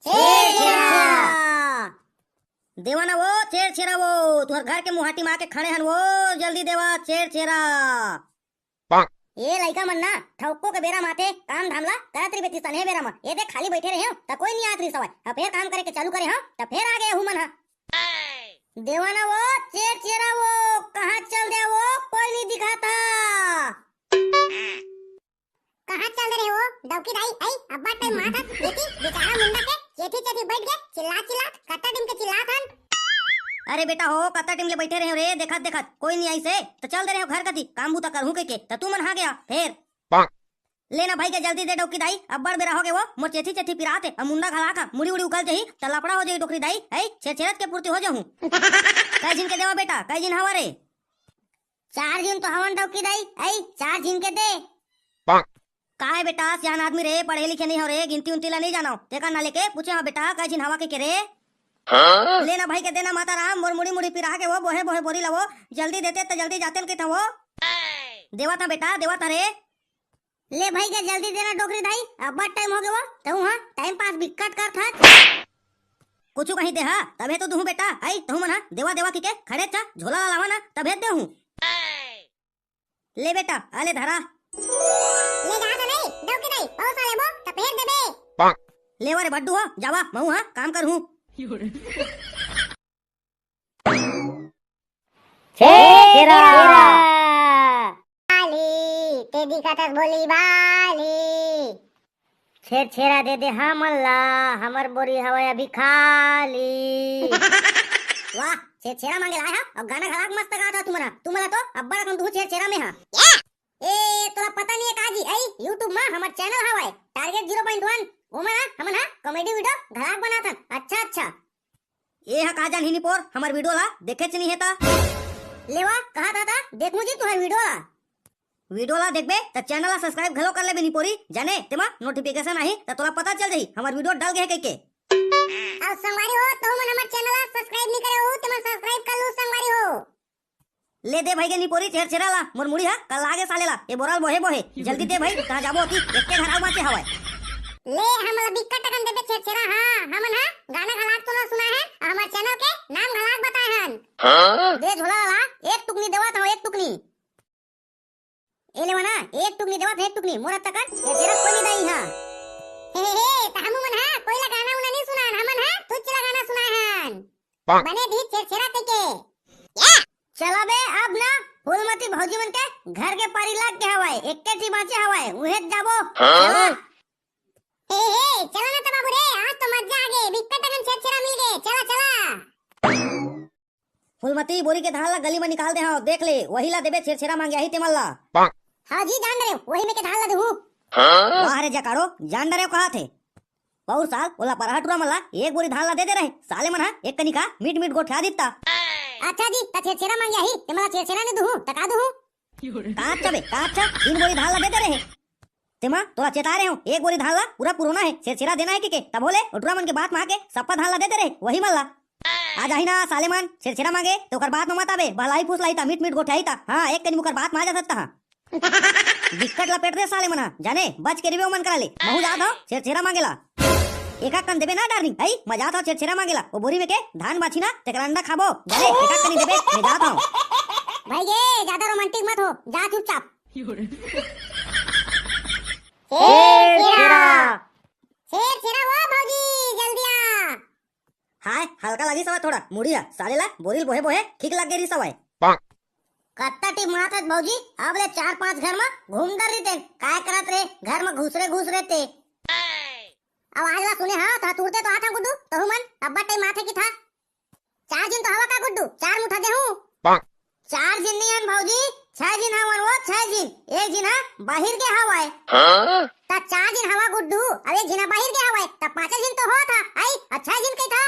छेरछेरा। देवा ना वो, छेरछेरा वो, तुंहर घर के मुहाटी म आके खड़े हन वो, जल्दी देवा, छेरछेरा। ये लइका मन ना ठौको के बेरा माथे काम धाम ला करत रहिबे, तिसने बेरा म ये देख खाली बइठे रहे हो त कोई नइ आत रहिस हवय। अब फेर काम करे के चालू करे हो त फेर आ गे हूँ मन ह। देवा ना वो, चेर चेरा वो, कहाँ चल दे वो, कोई नइ दिखाता। कहाँ चल दे रहे हो डौकी दाई? आई अब्बा टाइम माथा एती बेचारा मुंडा के चेथी चेथी बइठ गे चिल्ला चिल्ला, कत्ता टिम के चिल्लात हन। अरे बेटा हो, कत्ता टिम ले बइठे रहे हो रे, देखत देखत कोई नइ आइस हे त चल दे रहे हो घर कती, काम बूता करहूँ कहिके त तू मन हा गया फेर। ले ना भाई के जल्दी दे डौकी दाई, अब्बड़ बेरा हो गे वो, मोर चेथी चेथी पिरात हे, अब मुंडा घला का मुड़ी उड़ी उकल जही त लफड़ा हो जही डोकरी दाई, आई छेरछेरत के फुर्ती हो जहूँ। कै झिन के देवा बेटा, कै झिन हवा रे? चार झिन तो हवन डौकी दाई, आई चार झिन के दे। काय बेटा, सियान आदमी रे, पढ़े लिखे नइ हो रे, गिनती उनती ला नइ जानो, तेकर ना लेके पूछे हो बेटा, कै झिन हवा कहिके रे? ले ना भाई के देना माता राम, मोर मुड़ी मुड़ी पिरा के वो बोहे बोहे बोरी ला वो, जल्दी देते त जल्दी जाते न कहिथंव वो। देवा था बेटा, देवा था रे। ले भाई के जल्दी देना डोकरी दाई, अब्बड़ टाइम हो गे वो, तहूँ हा टाइम पास बिकट करत हस। कुछु कहीं देहा, तभे तो दुहूँ बेटा, आई तहूँ मन हा देवा देवा कहिके खड़े चा झोला ला लावा ना, तभे देहूँ। ले बेटा, आ ले धरा। ले जा तो नहीं, डौकी दाई, बहुत साले वो, त फेर देबे। लेवा रे बड्डू हो, जावा, महूँ हा काम करहूँ। छेरछेरा। बाली, ते दिखत हस भोली बाली। छेरछेरा दे दे हमन ला, हमर बोरी हवय अभी खाली। वाह, छेरछेरा मांगे ला आय हा, अउ गाना घलाक मस्त गात हा तुमन हा। तुमन ला तो अब्बड़ अकन दुहूँ छेरछेरा में हा। ए, तोला पता नइ हे का जी, अई YouTube मा हमर channel हवय, Target zero point one, ओमा ना हमन हा comedy video घलाक बनाथन। अच्छा, अच्छा। ए हा का जानही निपोर, हमर video ला देखेच नइ हे त। लेवा, कहा था, था, देखहूँ जी तुहर video ला। Video ला देखबे त channel ला subscribe घलो कर लेबे निपोरी, जाने तेमा notification आही त तोला पता चल जाही हमर video डल गे हे कहिके। अउ संगवारी हो, तहू मन हमर channel ला subscribe नइ करे हो, तेमन subscribe कर लू संगवारी हो। ले दे भाई के निपोरी छेरछेरा ला, मोर मुड़ी हा कल्ला गे साले ला, ए बोरा ल बोहे बोहे, जल्दी दे भाई, कहाँ जाबो अति, एके घराव बांचे हवय। ले, हमन ला बिकट अकन देबे छेरछेरा, हाँ, हमन हा गाना घलाक तो ना सुनाए हन, अउ हमर channel के नाम घलाक बताए हन। दे झोला ला, एक टुकनी देवत हंव, एक टुकनी। ए लेवा ना, एक टुकनी देवत हंव, एक टुकनी, मोर अतकन छेरछेरा कोई नइ दई हा। हे, हे, हे, त हमू मन हा कोई ला गाना उना नइ सुनान, हमन हा तुच्छ ला गाना सुनाए हन। बने दिही छेरछेरा कहिके। चला बे, अब ना फूलमती भौजी मन के घर के पारी लाग के हवय, एके ठी बांचे हवय, उहें जाबो। चला। हे, हे, चला ना त बाबू रे, आज तो मजा आ गे, बिकट अकन छेरछेरा मिल गे, चला, चला। फूलमती, बोरी के धान ला गली म निकाल दे हंव, देख ले, वही ला देबे छेरछेरा मांगे आही तेमन ला। हाँ जी, जान डरेंव, वही में के धान ला देहूँ। वाह रे जकाड़ो, जान डरेंव कहाथे। पउर साल ओला परहा टूरा मन ला एक बोरी धान ला दे दे रहे, साले मन हा एक कनी का मीठ मीठ गोठिया दित्ता। अच्छा जी, त छेरछेरा मांगे आही, तेमन ला छेरछेरा नइ दुहूँ, त का दुहूँ? का अच्छा बे, का अच्छा, तीन बोरी धान ला दे दे रहे। तेमा तोला चेताए रहे हंव, एक बोरी धान ला पूरा पुरोना हे, छेरछेरा देना हे कहिके, तभो ले ओ टूरा मन के बात म आके सप्पा धान ला दे दे रहे, वही मन ला। आ जाही ना साले मन, छेरछेरा मांगे, त ओकर बात म मत आबे, बहलाही फुसलाही त, मीठ मीठ गोठियाही त, हाँ, एक कनी ओकर बात म आ जा सकता हा। बिकट लपेट दे साले मन हा, जाने, बच के रिबे ओमन करा ले, महूँ जात हंव, छेरछेरा मांगे ला। एका कन देबे ना darling, अई, मजा आता छेरछेरा मांगे ला, ओ बोरी में के धान बांची ना, तेकर अंडा खाबो, जाने, एका कनी देबे, मैं जात हंव। भाई गे, ज्यादा romantic मत हो, जा चुपचाप। छेरछेरा। छेरछेरा वो भौजी, जल्दी आ। हाय, हल्का लगिस हवय थोड़ा, मुड़ी ह, साले ला बोरी ल बोहे बोहे ठीक लग गे रिहिस हवय। कत्ता टिमरात हस भौजी, अब ले चार पांच घर म घूम डर रहिते, काय करत रे घर म घुसरे घुसरे ते। आवाज ला सुने हव, त तुरते तो आथव गुड्डू, तहू मन अब्बड़ टाइम आथे कि था। चार झिन तो हवा का गुड्डू, चार मुठा देहूँ। चार झिन नइ हन भौजी, छह झिन हवन वो, छह झिन। एक झिन ह बाहिर गे हवय। त चार झिन हवा गुड्डू, अब एक झिन ह बाहिर गे हवय, त पांचे झिन तो होत ह, अई, अ छह झिन कहिथा।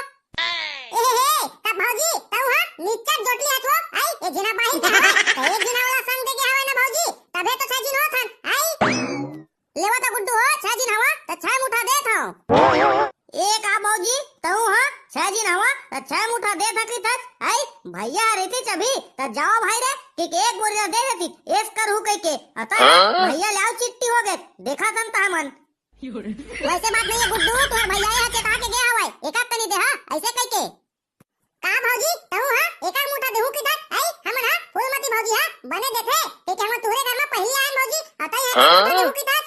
ए हे हे, त भौजी, तहू ह निच्चट जोटली हस वो, अई, एक झिन ह बाहिर गे हवय, त एक झिन ह ओला संग दे गे हवय ना भौजी, तभे तो छह झिन होत हन, अई। लेवा त गुड्डू हो, छह झिन हवा, त छह मुठा देत हंव। ए का भौजी, तहू ह छह झिन हवा, त छह मुठा देत हस कहिथस, अई, भैया ह रहितिस अभी, त जावा भाई रे, कहिके एक बोरी ला दे देतिस, एस करहूँ कहिके, अतका भैया ले अउ चिट्टी हो गे, देखत हन त हमन। वइसे बात नइ हे गुड्डू, तुंहर भैया ह चेता के गे हवय, एका कनी देहा, अइसे कहिके। का भौजी, तहू हा एकर मुठा देहू किथस? अई, हमन हा फूलमती भौजी हा बने देथे, कहिके हमन तुहरे घर म पहिली आयन भौजी, अउ तई हा एकर मुठा देहू किथस?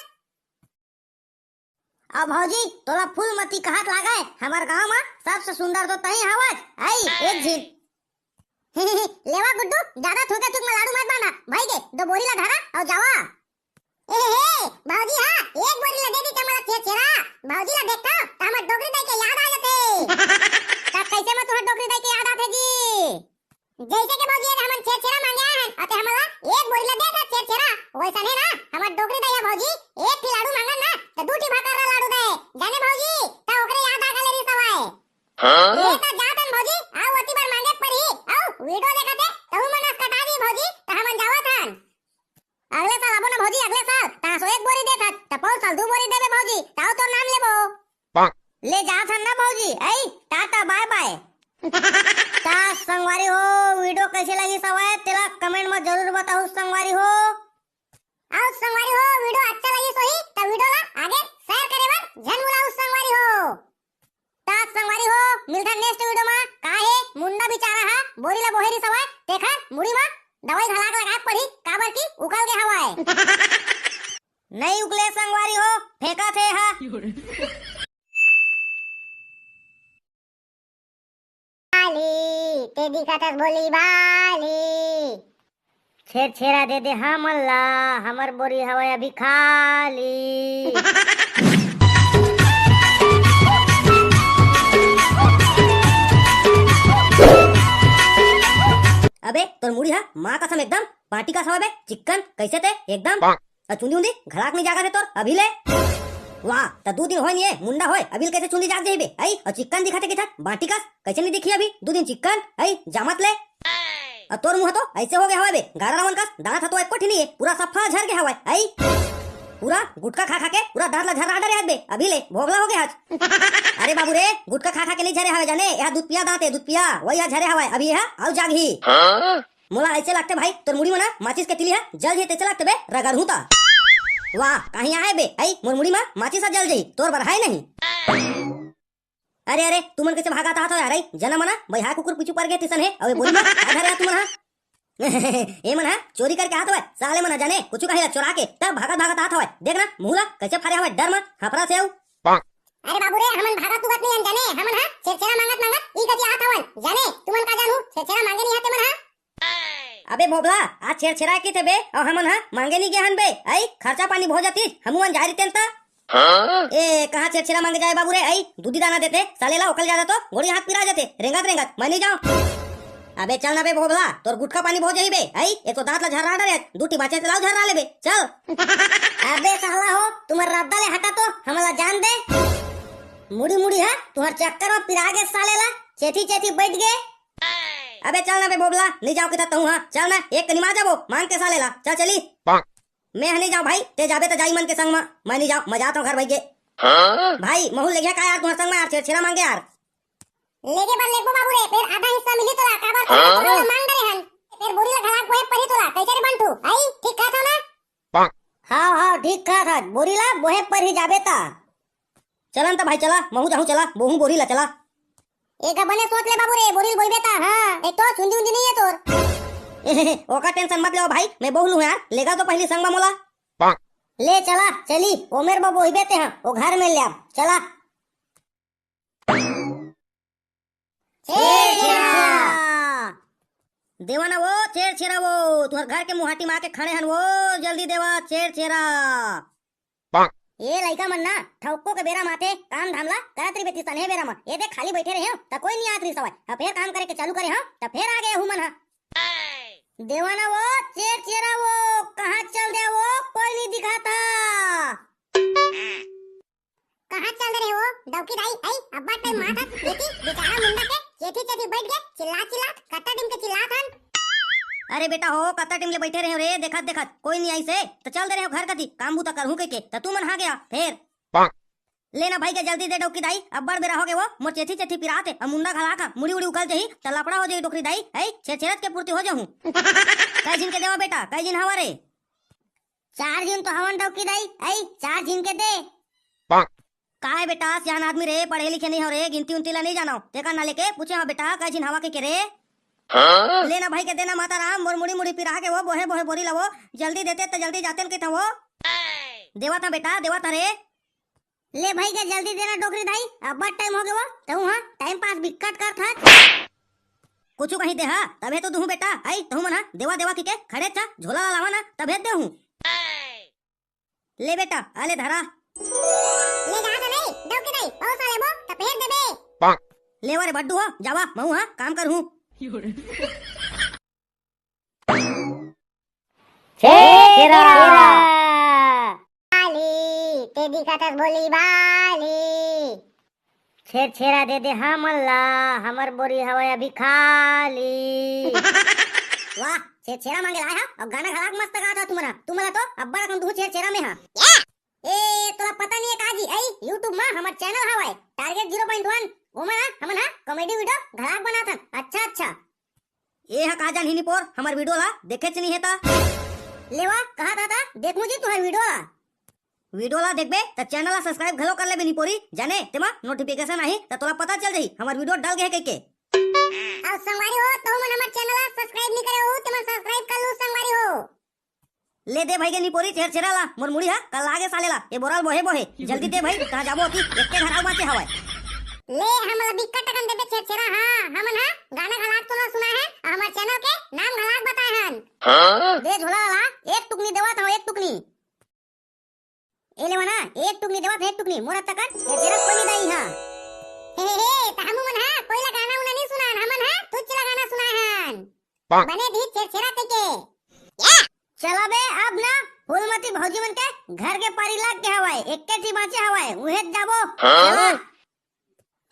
अब भौजी, तोला फूलमती कहत लागय, हमर गांव म सबसे सुंदर तो तही हवस। अई, एक झिन। लेवा गुड्डू, जादा थूके थूक म लाडू मत बांधा। भई गे, दो बोरी ला धरा अउ जावा। ए हे, भौजी हा, एक बोरी ला दे दी त हमला छेरछेरा। भौजी ला देखथव त हमर डोकरी दाई के याद आ जथे। त कइसे म तुहर डोकरी दाई के याद आथे जी? जइसे के भौजी, हमन छेरछेरा मांगे आए हन, अते हमला एक बोरी ला दे दा छेरछेरा। वइसने ना, हमर डोकरी दाई हा भौजी, एक ठी लाडू मांगन ना, त दू ठी भाकर ला लाडू दे। जाने भौजी, त ओकरे याद आ गले री सवाय। ले त जात हन भौजी, अउ ओती बर मांगे परही, अउ वीडियो देखत हे, तहू मन अस कटा दी भौजी, त हमन जावत हन। अगले साल आबो ना भौजी, अगले साल, त असो एक बोरी देथस, त पउर साल दू बोरी देबे भौजी, तउ तोर नाम लेबो। ले जात हन ना भौजी, अई, टाटा बाय बाय। त संगवारी हो, वीडियो कइसे लगिस हवय, तेला comment म जरूर बताहू संगवारी हो। अउ संगवारी हो, वीडियो अच्छा लगिस होही, त वीडियो ला आगे share करे बर झन भुलाहू संगवारी हो। त संगवारी हो, मिलथन next वीडियो म। का हे, मुंडा बिचारा हा बोरी ला बोहे रिहिस हवय, तेखर मुड़ी म दवाई घला के लगाए पड़ही, काबर कि उकल गे हवय। नइ उकले संगवारी हो, फेंकत हे हा। भाली, ते दिखत हस भोली भाली। छेरछेरा दे दे हमन ला, हमर बोरी हवय अभी खाली। अबे, तोर मुड़ी हा माँ कसम एकदम बाटी कस हवय बे, चिक्कन कइसे ते एकदम। अउ चुंदी उंदी घलाक नइ जागत हे तोर अभी ले। वाह, त दू दिन होय नइ हे, मुंडा होय, अभी ले कइसे चुंदी जाग जाही बे? अई, अउ चिक्कन दिखत हे किथस, बाटी कस, कइसे नइ दिखही अभी? दू दिन चिक्कन, अई, जामत ले। अउ तोर मुंह तो अइसे हो गे हवय बे, गारा रावण कस, दांत ह तो एको ठी नइ हे, पूरा सफा झर गे हवय, अई। पूरा गुटखा खा खा के पूरा दांत ला झर्रा डरे हस बे, अभी ले भोभला हो गे हस। अरे बाबू रे, गुटखा खा खा के नइ झरे हवय जाने, एहा दूध पिया दांत हे, दूध पिया, वही ह झरे हवय, अभी एहा अउ जागही। मोला अइसे लागथे भाई, तोर मुड़ी म ना माचिस के तिली ह जल जही तइसे लागथे बे, रगड़हूं त। वाह, काहीं आहे बे, अई मोर मुड़ी म माचिस ह जल जही, तोर बर हाय नहीं। अरे, अरे, तुमन कइसे भागत आहत हो यार, अई, जना मना, बइहा कुकुर पीछू पर गे तिसन हे, अउ ए बोरी म का धरे हा तुमन हा? ए मन हा चोरी करके आहत हवय, साले मन हा जाने, कुछु काहीं ला चोरा के, तब भागत भागत आहत हवय, देख ना, मुंह ला कइसे फारे हवय, डर म, हफरा से अउ। अरे बाबू रे, हमन भागत उगत नइ हन जाने, हमन हा छेरछेरा मांगत मांगत ई कति आहत हवन जाने, तुमन का जानहू छेरछेरा मांगे नइ हा तेमन हा। अबे भोभला, आज छेरछेरा किथे बे, अउ हमन हा मांगे नइ गे हन बे, अई खर्चा पानी भो जातिस, हमू मन जाय रितेन त। ए, कहाँ छेरछेरा मांगे जाय बाबू रे, अई दूधी दाना देथे साले ला, ओकर जादा तो गोड़ी हाथ पिरा जाथे, रेंगत रेंगत मैं नइ जांव। अबे चल ना बे भोभला, तोर गुटखा पानी भो जाही बे, अई एक तो दांत ला झर्रा डरे, दू ठी बाचे ते लाव झर्रा लेबे, चल। अबे साला हो, तुमन रद्दा ले हटा तो, हमला जान दे। मुड़ी मुड़ी हा, तुहर चक्कर म पिरा गे साले ला, चेथी चेथी बइठ गे। अबे चल ना बे भोभला, नइ जांव किथस तहूं हा, चल ना, एक कनी मार जाबो, मांग के साले ला, चल चली। मैं ह नइ जांव भाई, ते जाबे त जाई मन के संग म, मैं नइ जांव, मैं जात हंव घर भइगे। भाई, महूं लेगेंव का यार तुहर संग म यार, छेरछेरा मांगे यार। लेगे बर लेगबो बाबू रे, फेर आधा हिस्सा मिलही तोला, काबर कि तोला मांग डरे हन, फेर बोरी ला घलाक बोहे परही तोला, कइसे रे बंटू? अई, ठीक कहत हंव ना? हव, हव, ठीक कहत हस, बोरी ला बोहे परही जाबे त। चलन त भाई चला, महूं जाहूं चला, बोहूं बोरी ला चला। एक बने सोच ले बाबू रे, बोरी ल बोइबे त, हां, एक तो चुंदी उंदी नइ हे तोर। ओकर tension मत लेवा भाई, मैं बोह लूं यार, लेगा तो पहिली संग म मोला। ले चला, चली, ओमेर बर बोइबे ते हां, ओ घर में ले अब, चला। छेरछेरा। देवा ना वो, छेरछेरा वो, तुहर घर के मुहाटी म आके खड़े हन वो, जल्दी देवा, छेरछेरा। ए लइका मन ना, ठउको के बेरा म आथे, काम धाम ला करत रहिबे तिसने बेरा म। ए देख, खाली बइठे रहेंव, त कोई नइ आत रिहिस हवय। अब फेर काम करे के चालू करे हंव, त फेर आ गे हू मन ह। देवा ना वो, छेरछेरा वो, कहाँ चल दे वो, कोई नइ दिखात ह। कहाँ चल दे रहे वो, डौकी दाई, आई, अब्बड़ टाइम मात हस, एती, बेचारा मुंडा के, चेथी चेथी बइठ गे, चिल्ला चिल्ला, कत्ता टिम के चिल्लात हन। अरे बेटा हो, कत्ता टिम ले बइठे रहेंव रे, देखत देखत, कोई नइ आइस हे, त चल दे रहेंव घर कती, काम बूता करहूं कहिके, त तुमन हा गे हा, फेर। ले ना भइगे, जल्दी दे डौकी दाई, अब्बड़ बेरा हो गे वो, मोर चेथी चेथी पिरात हे, अउ मुंडा घलाक हा, मुड़ी उड़ी उकल जही, त लफड़ा हो जही डोकरी दाई, आई, छेरछेरच के पूर्ति हो जहूं। कई झिन के देवा बेटा, कई झिन हवा रे? चार झिन तो हवन डौकी दाई, आई, चार झिन के दे। का हे बेटा, सियान आदमी रे, पढ़े लिखे नइ हव रे, गिनती उनती ला नइ जानव, तेकर ना लेके पूछे हव बेटा, कै झिन हवा कहिके रे। ले ना भई के दे ना माता राम, मोर मुड़ी मुड़ी पिरा के वो बोहे बोहे बोरी ला वो, जल्दी देते त जल्दी जातेन कहिथंव वो। देवत हंव बेटा, देवत हंव रे। ले भई के जल्दी दे ना डोकरी दाई, अब्बड़ टाइम होगे वो, तहूं हा टाइम पास बिकट करत हस। कुछू कहीं दे हा, तभे तो दुहूं बेटा, अई तहूं मन हा देवा देवा कहिके खड़े च हा, झोला ला लावा ना, तभे देहूं। ले बेटा, आ ले धरा। ले जा तो नहीं, डोकरी दाई, बहुत साले वो, त फेर देबे। ले वा रे बड्डू हो, जावा, महूं हा काम करहूं। छेरछेरा। भाली, ते दिखत हस भोली भाली। छेरछेरा दे दे हमन ला, हमर बोरी हवय अभी खाली। वाह, छेरछेरा मांगे ला आय हा, अउ गाना घलाक मस्त गात हा तुमन हा। तुमन ला तो अब्बड़ अकन दुहूं छेरछेरा में हा। ए, तोला पता नइ हे का जी, अई YouTube मा हमर channel हवय, Target zero point one, ओमा ना हमन हा comedy video घलाक बनाथन। अच्छा, अच्छा। ए हा का जानही निपोर, हमर video ला देखेच नइ हे त। ले वा, कहत हा त देखहूं जी तुंहर video ला। Video ला देखबे त channel ला subscribe घलो कर लेबे निपोरी, जाने तेमा notification आही त तोला पता चल जाही हमर video डल गे हे कहिके। अउ संगवारी हो, तहूं मन हमर channel ला subscribe नइ करे हो, तेमन subscribe कर लू संगवारी हो। ले दे भई गे निपोरी छेरछेरा ला, मोर मुड़ी हा कल्ला गे साले ला, ए बोरा ल बोहे बोहे। जल्दी दे भई, तहां जाबो ओती, एके घर अउ बांचे हवय। ले, हमन ला बिकट अकन देबे छेरछेरा हा, हमन हा गाना घलाक तोला सुनाए हन, अउ हमर channel के नाम घलाक बताए हन। दे झोला ला, एक टुकनी देवत हंव, एक टुकनी। ए लेवा ना, एक टुकनी देवत हंव, एक टुकनी, मोर अतकन छेरछेरा कोई नइ दाई हा। हे, हे, हे, त हमू मन हा कोई ला गाना उना नइ सुनान, हमन हा तुच ला गाना सुनाए हन। बने दिही छेरछेरा कहिके। चला बे, अब ना फूलमती भौजी मन के घर के पारी लाग गे हवय, एक्के ठी बांचे हवय, उहें जाबो। चला।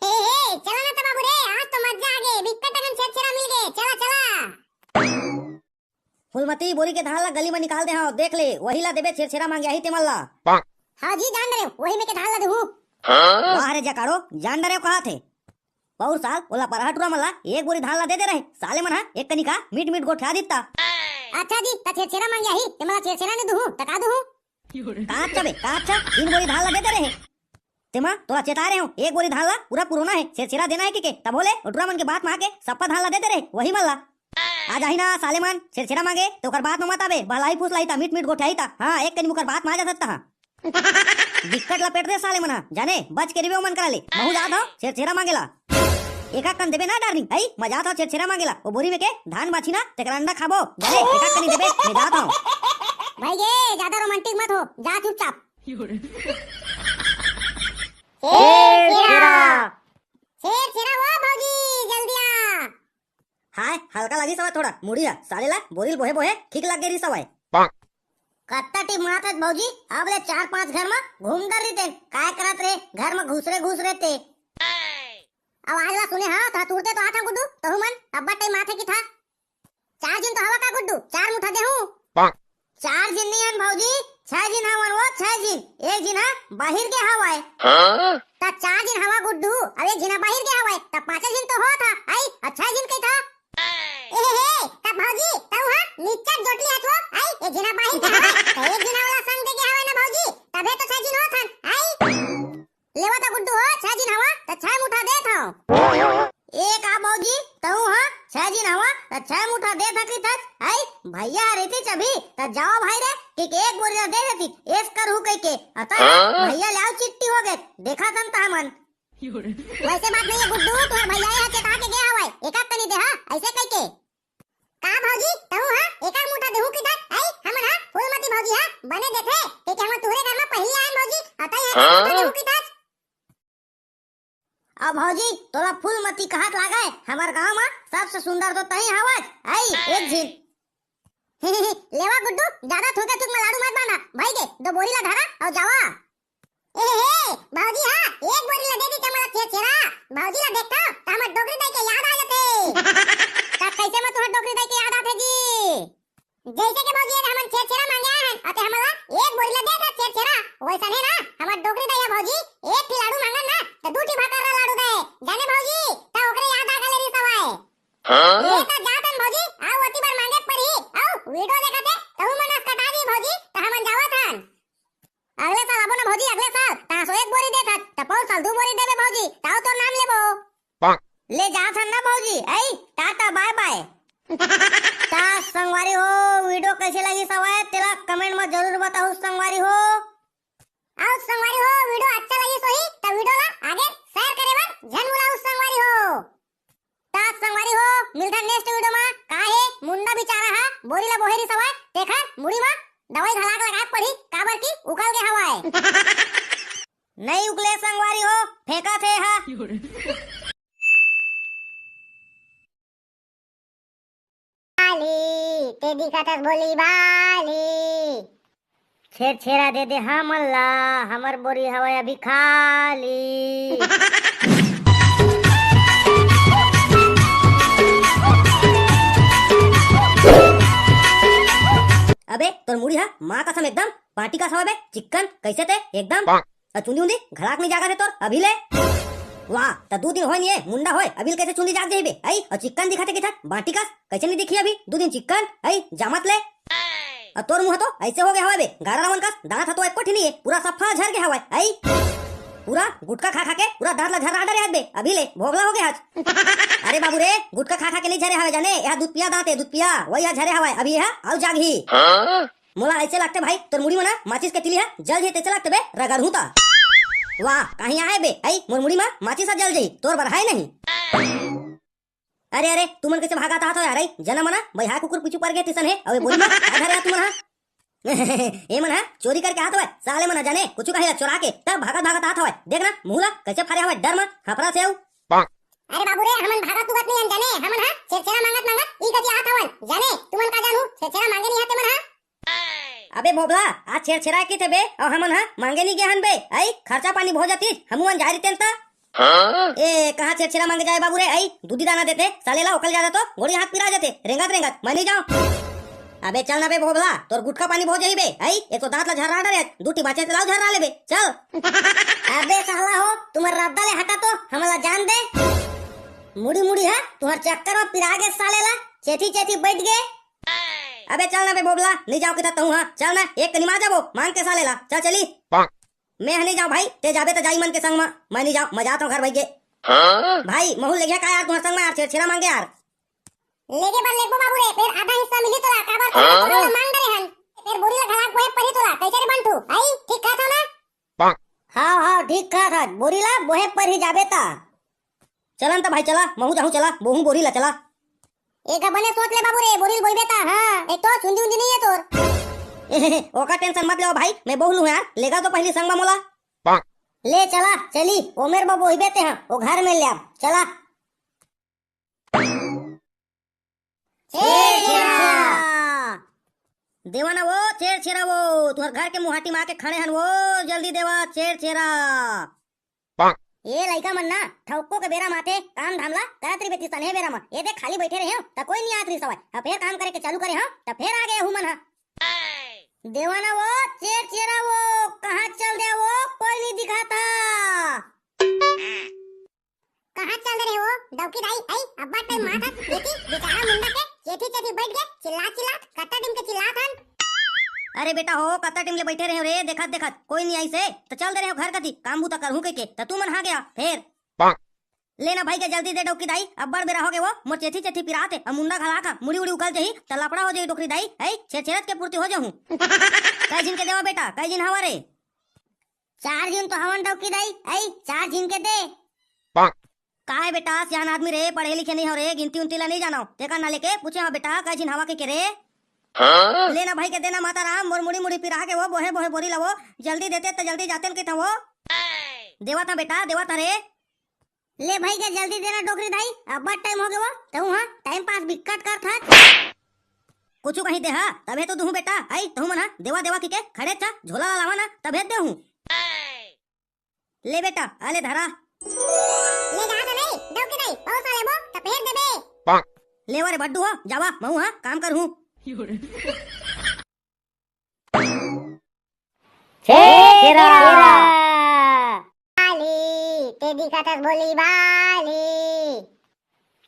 हे, हे, चला ना त बाबू रे, आज तो मजा आ गे, बिकट अकन छेरछेरा मिल गे, चला, चला। फूलमती, बोरी के धान ला गली म निकाल दे हंव, देख ले, वही ला देबे छेरछेरा मांगे आही तेमन ला। हां जी, जान डरेंव, वही में के धान ला देहूं। वाह रे जकारो, जान डरेंव कहत हे। पउर साल ओला परहा टूरा मन ला एक बोरी धान ला दे दे रहे, साले मन हा एक कनी का मीठ मीठ गोठिया दित्ता। अच्छा जी, त छेरछेरा मांगे आही, तेमन ला छेरछेरा नइ दुहूं, त का दुहूं? का अच्छा बे, का अच्छा, तीन बोरी धान ला दे दे रहे। तेमा तोला चेताए रहे हंव, एक बोरी धान ला पूरा पुरोना हे, छेरछेरा देना हे कहिके, तभो ले ओ टूरा मन के बात म आके सप्पा धान ला दे दे रहे, वही मन ला। आज आही ना साले मन, छेरछेरा मांगे, त ओकर बात म मत आबे, बहलाही फुसलाही त, मीठ मीठ गोठियाही त, हां, एक कनी ओकर बात म आ जाथस तहां। बिकट लपेट दे साले मन हा, जाने, बच के रहिबे ओमन करा ले। महूं जात हंव छेरछेरा मांगे ला। एकाक कन देबे ना darling, अई, मैं जात हंव छेरछेरा मांगे ला। ओ बोरी में के धान बांचही ना, तेकर अंडा खाबो। जाने, एकाक कनी देबे, मैं जात हंव। भई गे, जादा romantic मत हो, जा चुपचाप। छेरछेरा। छेरछेरा ओ भौजी, जल्दी आ। हाय, हल्का लगिस हवय थोड़ा, मुड़ी ह, साले ला बोरी ल बोहे बोहे ठीक लग गे रिहिस हवय। कत्ता टिमरात हस भौजी, अब ले चार पांच घर म घूम डर रहितेन, काय करत रे, घर म घुसरे घुसरे ते। अब आज ला सुने हंव, त तुरते तो आथंव गुड्डू, तहू मन अब्बड़ टाइम आथे किथा। चार झिन तो हवा का गुड्डू, चार मुठा देहूं। चार झिन नइ हन भौजी, छै झिन हवन वो, छै झिन। एक झिन ह बाहिर गे हवय। त चार झिन हवा गुड्डू, अउ एक झिन ह बाहिर गे हवय, त पांचे झिन तो होत ह, अई, अउ छै झिन कहिथा। ए हे हे, त भौजी, तहू ह निच्चट जोटली हस वो, अई, एक झिन ह बाहिर गे हवय, त एक झिन ह ओला संग दे गे हवय ना भौजी, तभे तो छै झिन होत हन, अई। लेवा त गुड्डू हो, छै झिन हवा, त छै मुठा देत हंव। ए का भौजी, तहू ह छै झिन हवा, त छै मुठा देत हस कहिथस, अई, भइया ह रहितिस अभी, त जावा भाई रे, कहिके एक बोरी ला दे देतिस, एस करहूं कहिके, अतका भइया ले अउ चिट्टी होगे, देखा तन तहमन। वइसे बात नइ हे गुड्डू, तुंहर भइया ह चेता के गे हवय, एकाक कनी देहा, अइसे कहिके। का भौजी, तहू ह एकाक मुठा देहू किथस, अई, हमन ह फूलमती भौजी ह बने देथे, कहिके हमन तुंहरे घर म पहिली आयन भौजी, अतई ह एकाक मुठा देहू किथस। अब भौजी, तोला फूलमती कहत लागय, हमर गांव म सबसे सुंदर तो तहीं हवस, अई, एक झिन। लेवा गुड्डू, जादा थूके थूक म लाडू मत बांधा, भई गे, दो बोरी ला धरा अउ जावा। ए हे, भौजी हा, एक बोरी ला दे दीस हमला छेरछेरा। भौजी ला देखथंव, त हमर डोकरी दाई के याद आ जाथे। त कइसे म तुंहर डोकरी दाई के याद आथे जी? जइसे के भौजी, हमन छेरछेरा मांगे आए हन, अते हमला एक बोरी ला दे दीस छेरछेरा। वइसने ना, हमर डोकरी दाई हा भौजी, एक ठी लाडू मांगन ना, त दू ठी भाखा ला लाडू दे। जाने भौजी, त ओकरे याद आ गे रिहिस हवय। ले त जात हन भौजी, अउ ओती बर मांगे परही, अउ video देखत हे, तहू मन अस कटा दिही भौजी, त हमन जावत हन। अगले साल आबो ना भौजी, अगले साल, त असो एक बोरी देथस, त बहुत साल दू बोरी देबे भौजी, ताऊ तोर नाम लेबो। ले जात हन ना भौजी, ऐ, टाटा बाय बाय। ता संगवारी हो, वीडियो कैसे लगिस हवय, तेला comment म जरूर बताहू संगवारी हो। अउ संगवारी हो, वीडियो अच्छा लगिस होही, त वीडियो ला आगे share करे बर झन भुलाहू संगवारी हो। ता संगवारी हो, मिलथन next वीडियो मा। का हे, मुंडा बिचारा हा बोरी ला बोहे रिहिस हवय, तेखर मुड़ी मा दवाई घलाक लगाए पड़ही, काबर कि उकल गे हवय। नइ उकले संगवारी हो, फेंकत हे हा। भाली, ते दिखत हस भोली भाली। छेरछेरा दे दे हमन ला, हमर बोरी हवय अभी खाली। अबे तोर मुड़ी हा माँ कसम एकदम बाटी कस हवय बे, चिक्कन कैसे ते एकदम। अउ चुंदी उंदी घलाक नइ जागत हे तोर अभी ले। वाह, त दू दिन होय नइ हे, मुंडा होय, अभी ले कैसे चुंदी जाग जाही बे? अई, अउ चिक्कन दिखत हे किथन, बाटी कस, कैसे नइ दिखही अभी? दू दिन चिक्कन, अई, जामत ले। अउ तोर मुंह तो ऐसे हो गे हवय बे, गारा रावण कस, दांत ह तो एको ठी नइ हे, पूरा सफा झर गे हवय, अई। पूरा गुटखा खा खा के पूरा दांत ला झर्रा डरे हस बे, अभी ले भोगला हो गे हस। अरे बाबू रे, गुटखा खा खा के नइ झरे हवय जाने, एहा दूध पिया दांत हे, दूध पिया, वही ह झरे हवय, अभी एहा अउ जागही। मोला अइसे लागथे भाई, तोर मुड़ी म ना माचिस के तिली ह जल जही तइसे लागथे बे, रगड़हूं त। वाह, कहीं आहे बे, अई मोर मुड़ी म माचिस ह जल जही, तोर बर हाय नहीं। अरे, अरे, तुमन कइसे भागत आत हो यार, अई जना मना, बइहा कुकुर पीछू पर गे तिसन हे, अउ ए बोरी म का धरे हा तुमन हा? ए मन हा चोरी करके आत हवय, साले मन हा जाने, कुछु कहीं ला चोरा के, तब भागत भागत आत हवय, देख ना, मुंह ला कइसे फारे हवय, डर म, हफरा से अउ। अरे बाबू रे, हमन भागत उगत नइ हन जाने, हमन हा छेरछेरा मांगत मांगत ई कति आत हवन जाने, तुमन का जानहू, छेरछेरा मांगे नइ हा तेमन हा। अबे भोभला, आज छेरछेरा के थे बे, अउ हमन हा मांगे नइ गे हन बे, अई खर्चा पानी भो जातिस, हमू मन जाय रितेन त। ए, कहाँ छेरछेरा मांगे जाय बाबू रे, अई दूधी दाना देते, साले ला ओकर जादा तो गोड़ी हाथ पिरा जाते, रेंगत रेंगत, मैं नइ जांव। अबे चल ना बे भोभला, तोर गुटखा पानी भो जाही बे, अई, एक तो दांत ला झर्रा डरे, दू ठी बाचे ते लाव झर्रा लेबे, चल। अबे साला हो, तुमर रद्दा ले हटा तो, हमला जान दे। मुड़ी मुड़ी हा, तुहर चक्कर म पिरा गे साले ला, चेथी चेथी बइठ गे। अबे चल ना बे भोभला, नइ जांव किथस तहूं हा, चल ना, एक कनी मा जाबो, मांग के साले ला, चल चली। मैं ह नइ जांव भाई, ते जाबे त जाई मन के संग म, मैं नइ जांव, मैं जात हंव घर भई के। भाई, महू लेगहा का यार, तुहर संग म यार, छेरछेरा मांगे यार। लेगे बर लेगबो बाबू रे, फेर आधा हिस्सा मिली तोला, काबर के मैं तोला मांग डरे हन। फेर बोरी ला घलाक बोहे परही तोला, कइसे रे बंठू? हई, ठीक कहत हंव ना? हाव, हाव, ठीक कहत हस, बोरी ला बोहे परही जाबे त। चलन त भाई चला, महू जाहूं चला, बोहूं बोरी ला चला। एक बने सोच ले बाबू रे, बोरी ल बोइबे त, हां, एक तो चुंदी उंदी नइ हे तोर। ओकर tension मत लेवा भाई, मैं बोह लूं यार, लेगा तो पहिली संग म मोला। ले चला, चली, ओमेर बर बोइबे ते हां, ओ घर में ले आब, चला। छेरछेरा। देवा ना वो, छेरछेरा वो, तुहर घर के मुहाटी म आके खड़े हन वो, जल्दी देवा, छेरछेरा। ए लइका मन ना, ठौको के बेरा म आथे, काम धाम ला करत रहिबे तिसने बेरा म। ए देख, खाली बइठे रहेंव, त कोई नइ आत रहिस हवय। अब फेर काम करे के चालू करे हंव, त फेर आ गे हूं मन ह। देवा ना वो, छेरछेरा वो, कहां चल दे वो, कोई नइ दिखात ह। कहां चल दे रहे वो, डौकी दाई, अई, अब्बड़ टाइम मात हस, देखी, बेचारा मुंडा के, चेथी चेथी बइठ गे, चिल्लात चिल्लात, कतका दिन के चिल्लात हन। अरे बेटा हो, कतका टाइम ले बइठे रहेंव रे, देखत देखत, कोई नइ आइस हे, त चल दे रहेंव घर कती, काम बूता करहूं कहिके, त तुमन हा गे हा, फेर। ले ना भई के जल्दी दे डौकी दाई, अब्बड़ बेरा हो गे वो, मोर चेथी चेथी पिरात हे, अउ मुंडा घलाक हा, मुड़ी उड़ी उकल जही, त लफड़ा हो जही डोकरी दाई, अई, छेरछेरत के पूर्ति हो जहूं। कई झिन के देवा बेटा, कई झिन हवा रे? चार झिन तो हवन डौकी दाई, अई, चार झिन के दे। का हे बेटा, सियान आदमी रे, पढ़े लिखे नइ हव रे, गिनती उनती ला नइ जानव, तेकर ना लेके पूछे हंव बेटा, कई झिन हवा कहिके रे? ले ना भई के देना माता राम, मोर मुड़ी मुड़ी पिरा के वो, बोहे बोहे बोरी ला वो, जल्दी देते त जल्दी जातेन कहिथंव वो। देवत हंव बेटा, देवत हंव रे। ले भई के जल्दी देना डोकरी दाई, अब्बड़ टाइम हो गे वो, तहूं हा टाइम पास बिक्कट करत हस। कुछु कहीं देहा, तभे तो दुहूं बेटा, अई तहूं मन हा देवा देवा कहिके खड़े च हा, झोला ला लावा ना, तभे देहूं। ले बेटा, आ ले धरा। ले जात हंव नहीं, डौकी दाई, बहुत साले बो, त फेर देबे। लेवा रे बड्डू हो, जावा, महूं हा काम करहूं। छेरछेरा। भाली, ते दिखत हस भोली भाली।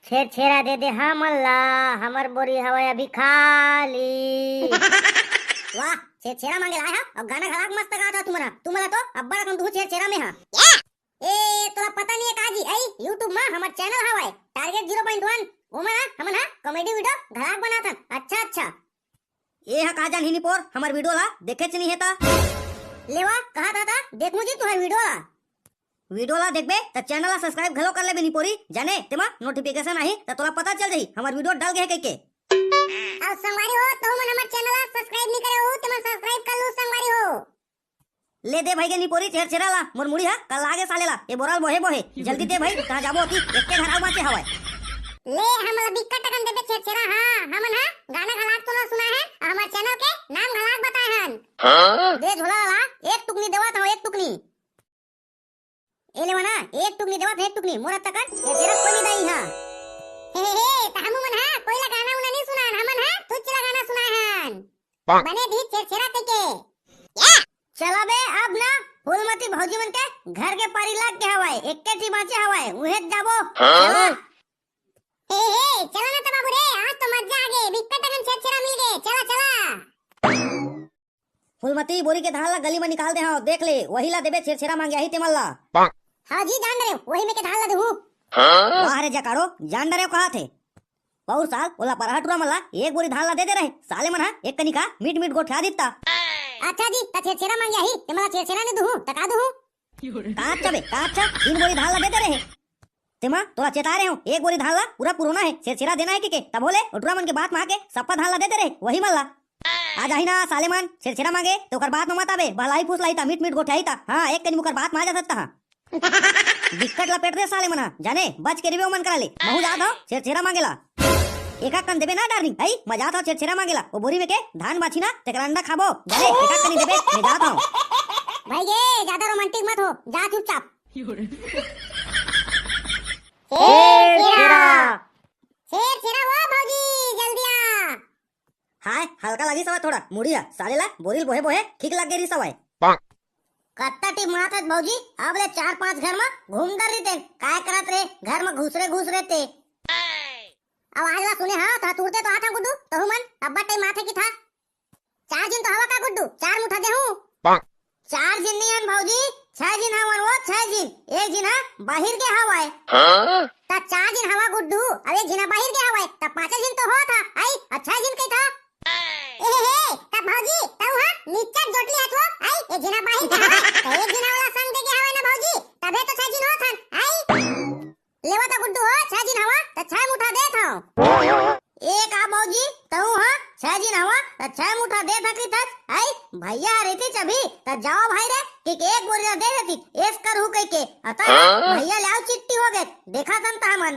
छेरछेरा दे दे हमन ला, हमर बोरी हवय अभी खाली। वाह, छेरछेरा मांगे ला आय हा, अउ गाना घलाक मस्त गात हा तुमन हा। तुमन ला तो अब्बड़ अकन दुहूं छेरछेरा में हा। ए, तोला पता नहीं है का जी, अई YouTube मा हमर channel हवय Target Zero Point One, ओमा ना हमन हा comedy video घलाक बनाथन। अच्छा, अच्छा। ए हा का जानही निपोर, हमर video ला देखेच नहीं है ता। लेवा, कहा था, था, देखूं जी तुहर video ला। Video ला देखबे त channel ला subscribe घलो कर लेबे निपोरी, जाने तेमा notification आही त तोला पता चल जाही हमर video डल गए कहिके। अउ संगवारी हो, तहु मन हमर channel ला subscribe नहीं करे हो, तेमन subscribe कर लू संगवारी हो। ले दे भाई के निपोरी छेरछेरा ला, मोर मुड़ी हा कल लागे साले ला, ए बोरल बोहे बोहे, जल्दी दे भाई, कहाँ जाबो अति, एक के घर आउ बाँचे हवय। ले हमला बिक्कट टकन देबे छेरछेरा, हाँ, हमन हा गाना घलाक तो ना सुना है, हमर channel के नाम घलाक बताए हन। हाँ? दे झोला ला, एक टुकनी देवत हव, एक टुकनी। ए लेवा ना, एक टुकनी देवत हव, एक टुकनी, मोर अत्ता कन छेरछेरा कोई नहीं दई हा। हे, हे, हे, त हमू मन हा कोई ला गाना उना नहीं सुनान, हमन हा तुच्च ला गाना सुनाए हन। बने भी छेरछेरा कहिके। चला बे, अब ना फूलमती भौजी मन के घर के पारी लाग के हवय, एक्के ठी बाँचे हवय, उहें जाबो। हाँ? चला। हे, हे, चला ना त बाबू रे, आज तो मजा आ गे, बिक्कट अकन छेरछेरा मिल गे, चला, चला। फूलमती बोरी के धान ला गली म निकाल दे हव, देख ले, वही ला देबे छेरछेरा मांगे आही तेमन ला। हाँ जी, जान डरेव, वही में के धान ला देहूँ। वाह रे जकारो, जान डरेव कहा थे। पउर साल ओला परहा टूरा मन ला एक बोरी धान ला दे दे रहे, साले मन हा एक कनिका मीठ मीठ गोठिया दित्ता। अच्छा जी, त छेरछेरा मांगे आही, तेमन ला छेरछेरा नहीं दुहूँ, त का दुहूँ? का अच्छा बे, का अच्छा, तीन बोरी धान ला दे दे रहे। तेमा तोला चेताए रहे हूँ, एक बोरी धान ला पूरा पुरोना है, छेरछेरा देना है कहिके, तभो ले ओ टूरा मन के बात मा आके सप्पा धान ला दे दे रहे, वही मन ला। आ जाही ना साले मन, छेरछेरा मांगे, त ओकर बात मा मत आबे, बहलाही फुसलाही ता, मीठ मीठ गोठियाही ता, हाँ, एक कनी ओकर बात मा आ जा सकता हाँ। बिक्कट लपेट दे साले मन हा, जाने, बच के रिबे ओमन करा ले। महू जात हव छेरछेरा मांगे ला। एका कन देबे ना darling, अई, मैं जात हव छेरछेरा मांगे ला। ओ बोरी में के धान बाछी ना, तेकर अंडा खाबो। जाने, एका कनी देबे, मैं जात हव। भाई गे, ज्यादा romantic मत हो, जा चुपचाप। छेरछेरा। छेरछेरा वो भौजी, जल्दी आ। हाय, हल्का लगिस हवय थोड़ा, मुड़ी ह, साले ला बोरी ल बोहे बोहे ठीक लग गे रिहिस हवय। कत्ता टिमरात हस भौजी, अब ले चार पांच घर म घूम डर रहिते, काय करत रे, घर म घुसरे घुसरे ते। अब आज ला सुने हा, त तुरते तो आथा गुड्डू, तहू मन, अब्बड़ टाइम आथे कि था। चार झिन तो हवा का गुड्डू, चार मुठा देहूं। चार झिन नहीं हन भौजी, छह झिन हवन वो, छह झिन। एक झिन हा बाहिर गे हवय। हाँ? त चार झिन हवा गुड्डू, अउ एक झिन हा बाहिर गे हवय, त पांच झिन तो होत हा, अई, अउ छह झिन कही था। ए हे हे, त भौजी, तहू हा निच्चट जोटली हस वो, अई, एक झिन हा बाहिर गे हवय, त एक झिन हा ओला संग दे गे हवय ना भौजी, तभे तो छह झिन होत हन, अई। लेवा त गुड्डू हो, छह झिन हवा, त छह मुठा देत हव। ए का भौजी, तहू हा छह झिन हवा, त छह मुठा देत हकित हस, अई, भैया ह रहितिस अभी, त जावा भाई रे, कहिके एक बोरी ला दे देतिस, एस करहू कहिके, अतः हाँ? भैया ले अउ चिट्टी हो गे, देखा सन त हमन।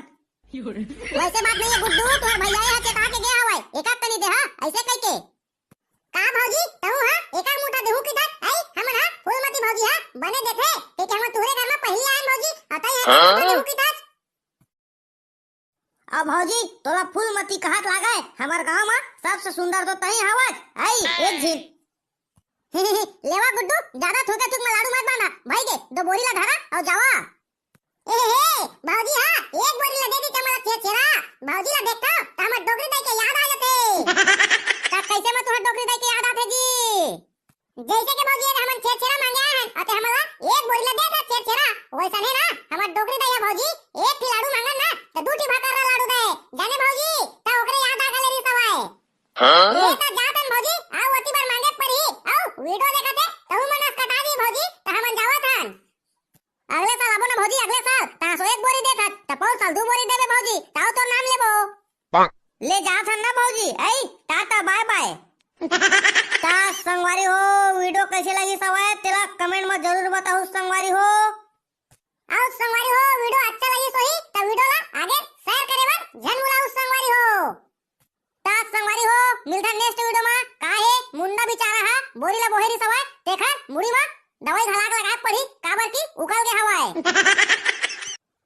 वैसे बात नहीं है गुड्डू, तुहर भैया ह चेता के गे हवय, एका कनी दे हा, ऐसे कहिके। का भौजी, तहू हा एका मुठा देहू किथस? अई, हमन हा फूलमती भौजी हा बने देथे, कहिके हमन तुहरे घर म पहिली आयन भौजी, अतई हा एका मुठा देहू किथस। अब भौजी, तोला फूलमती कहत लागय, हमर गांव म सबसे सुंदर तो तही हवस। अई, एक झिन। लेवा गुड्डू, ज्यादा थूके थूक म लाडू मत बांधा, भई गे, दो बोरी ला धरा अउ जावा। ए हे, भौजी हा, एक बोरी ला दे दी कमला छेरछेरा। भौजी ला देखथव, त हमर डोकरी दाई के याद आ जाथे। त कैसे म तुहर डोकरी दाई के याद आथे जी? जैसे के भौजी, हमन छेरछेरा मांगे आए हन, अते हमन ला एक बोरी ला दे दे छेरछेरा। वैसन हे ना, हमर डोकरी दाई हा भौजी, एक ठी लाडू मांगन ना, त दू ठी भाकर ला लाडू दे। जाने भौजी, त ओकरे याद आ गले रिहिस हवय। हाँ? ले त जात हन भौजी, अउ ओती बर मांगे परही, अउ video देखत हे, तहू मन अस कटा दी भौजी, त हमन जावत हन। अगले साल आबो ना भौजी, अगले साल, तहां सो एक बोरी देत हस, त पउर साल दू बोरी देबे भौजी, तउ तोर नाम लेबो। ले जात हन ना भौजी, अई, टाटा, bye bye। त संगवारी हो, video कैसे लगिस हवय, तेला comment म जरूर बताहू संगवारी हो। अउ संगवारी हो, video अच्छा लगिस होही, त video ला आगे share करे बर झन भुलाहू संगवारी हो। त संगवारी हो, मिलथन next video म। का हे, मुंडा बिचारा हा बोरी ला बोहे रिहिस हवय, तेखर मुड़ी म दवाई घला के लगाए पड़ही, काबर कि उकल गे हवय।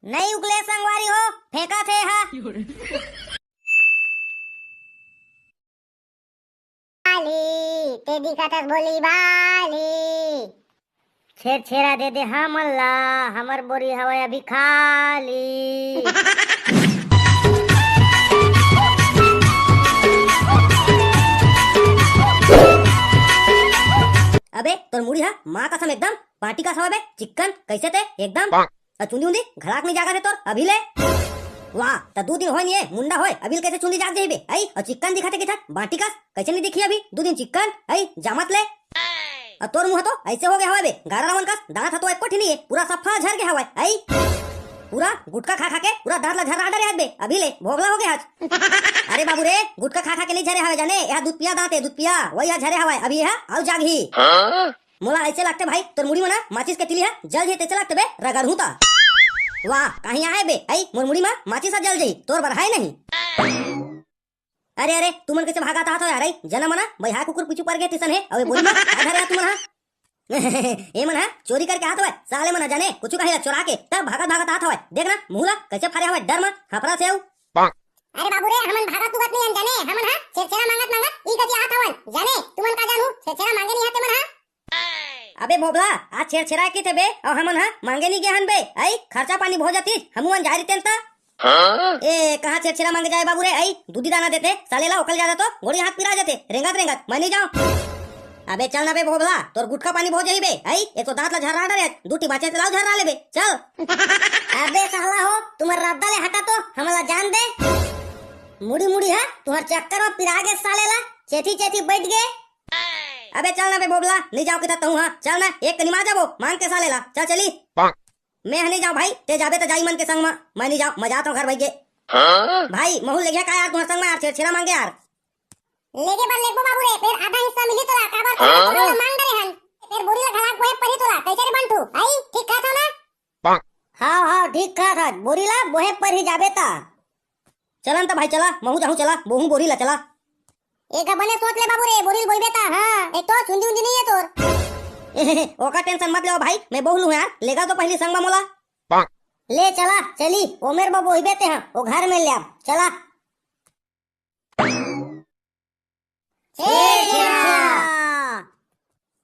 नई उकले संगवारी हो, फेंकत हे हा। बाली, ते दिखत हस भोली बाली। छेरछेरा दे दे हमन ला, हमर बोरी हवय अभी खाली। अबे, तोर मुड़ी हा माँ कसम एकदम बाटी कस हवय बे, चिक्कन, कइसे ते, एकदम? अ चुंदी उंदी घलाक नइ जागत हे तोर, अभी ले। वाह, त दू दिन होय नइ हे, मुंडा होय, अभी ले कइसे चुंदी जाग जही बे, अई? अ चिक्कन दिखत हे किथक, बाटी कस, कइसे नइ दिखही अभी, दू दिन चिक्कन, अई, जामत ले। अ तोर मुंह तो अइसे हो गे हवय बे, गारा रावण कस, दांत ह तो एको ठी नइ हे, पूरा सफा झर गे हवय, अई? पूरा गुटखा खा खा के पूरा दांत ला झर्रा डरे हस बे, अभी ले भोभला हो गे हस। अरे बाबू रे, गुटखा खा खा के नइ झरे हवय जाने, एहा दूध पिया दांत हे, दूध पिया, वही ह झरे हवय, अभी एहा अउ जागही। मोला अइसे लागथे भाई, तोर मुड़ी म ना माचिस के तिली ह जल जही तइसे लागथे बे, रगड़हूं त। वाह, काहीं आहे बे, अई मोर मुड़ी म माचिस ह जल जही, तोर बर हाय नहीं। अरे, अरे, तुमन कइसे भागत आत हव यार, अई? जना मना, बइहा कुकुर पीछू पर गे तिसन हे, अउ ए बोरी म का धरे आत तुमन ह? ए मन ह चोरी करके आत हवय, साले मन ह जाने, कुछु कहीं ला चोरा के, तब भागत भागत आत हवय। देख ना, मुंह ला कइसे फारे हवय, डर म हफरा से अउ। अरे बाबू रे, हमन भागत उगत नइ हन जाने, हमन ह छेरछेरा मांगत मांगत ई कति आत हवन, जाने, तुमन का जानहू, छेरछेरा मांगे नइ आते मन ह। अबे भोभला, आज छेरछेरा किथे बे, अउ हमन ह मांगे नइ गे हन बे, अई, खर्चा पानी भो जातिस, हमू मन जाय रहितेन त। ए, कहाँ छेरछेरा मांगे जाय बाबू रे, अई, दूधी दाना देथे, साले ला ओकर जादा तो गोड़ी हाथ पिरा जाथे, रेंगत रेंगत, मैं नइ जांव। अबे चल ना बे भोभला, तोर गुटखा पानी भो जही बे, अई, एक तो दांत ला झर्रा डरे, दू ठी बाचे तेला अउ झर्रा लेबे, चल। अबे साला हो, तुमर रद्दा ले हटा तो, हमला जान दे। मुड़ी मुड़ी ह, तुहर चक्कर म पिरा गे साले ला, चेथी चेथी बइठ गे। अबे चल ना बे भोभला, नइ जांव किथस तहूं ह, चल ना, एक कनी मा जाबो, मांग के साले ला, चल चली। मैं ह नइ जांव भाई, ते जाबे त जा ई मन के संग म, मैं नइ जांव, मैं जात हंव घर भइगे। भाई, महूं लेगेंव का यार तुंहर संग म यार, छेरछेरा मांगे यार। लेगे बर लेगबो बाबू रे, फेर आधा हिस्सा मिलही तोला, काबर के तोला मांग डरे हन। फेर बोरी ला घलाक बोहे परही तोला, कइसे रे बंठू? हई, ठीक कहत हंव ना? हव, हव, ठीक कहत हस, बोरी ला बोहे परही जाबे त। चलन त भाई चला, महूं जाहूं चला, बोहूं बोरी ला चला। एक बने सोच ले बाबू रे, बोरी ल बोइबे त, हां, एक तो चुंदी उंदी नइ हे तोर। ओकर tension मत लेवा भाई, मैं बोह लूं यार, लेगा तो पहिली संग म मोला। ले चला, चली, ओ मेर बर बोइबे ते हां, ओ घर में ले अब, चला। छेरछेरा।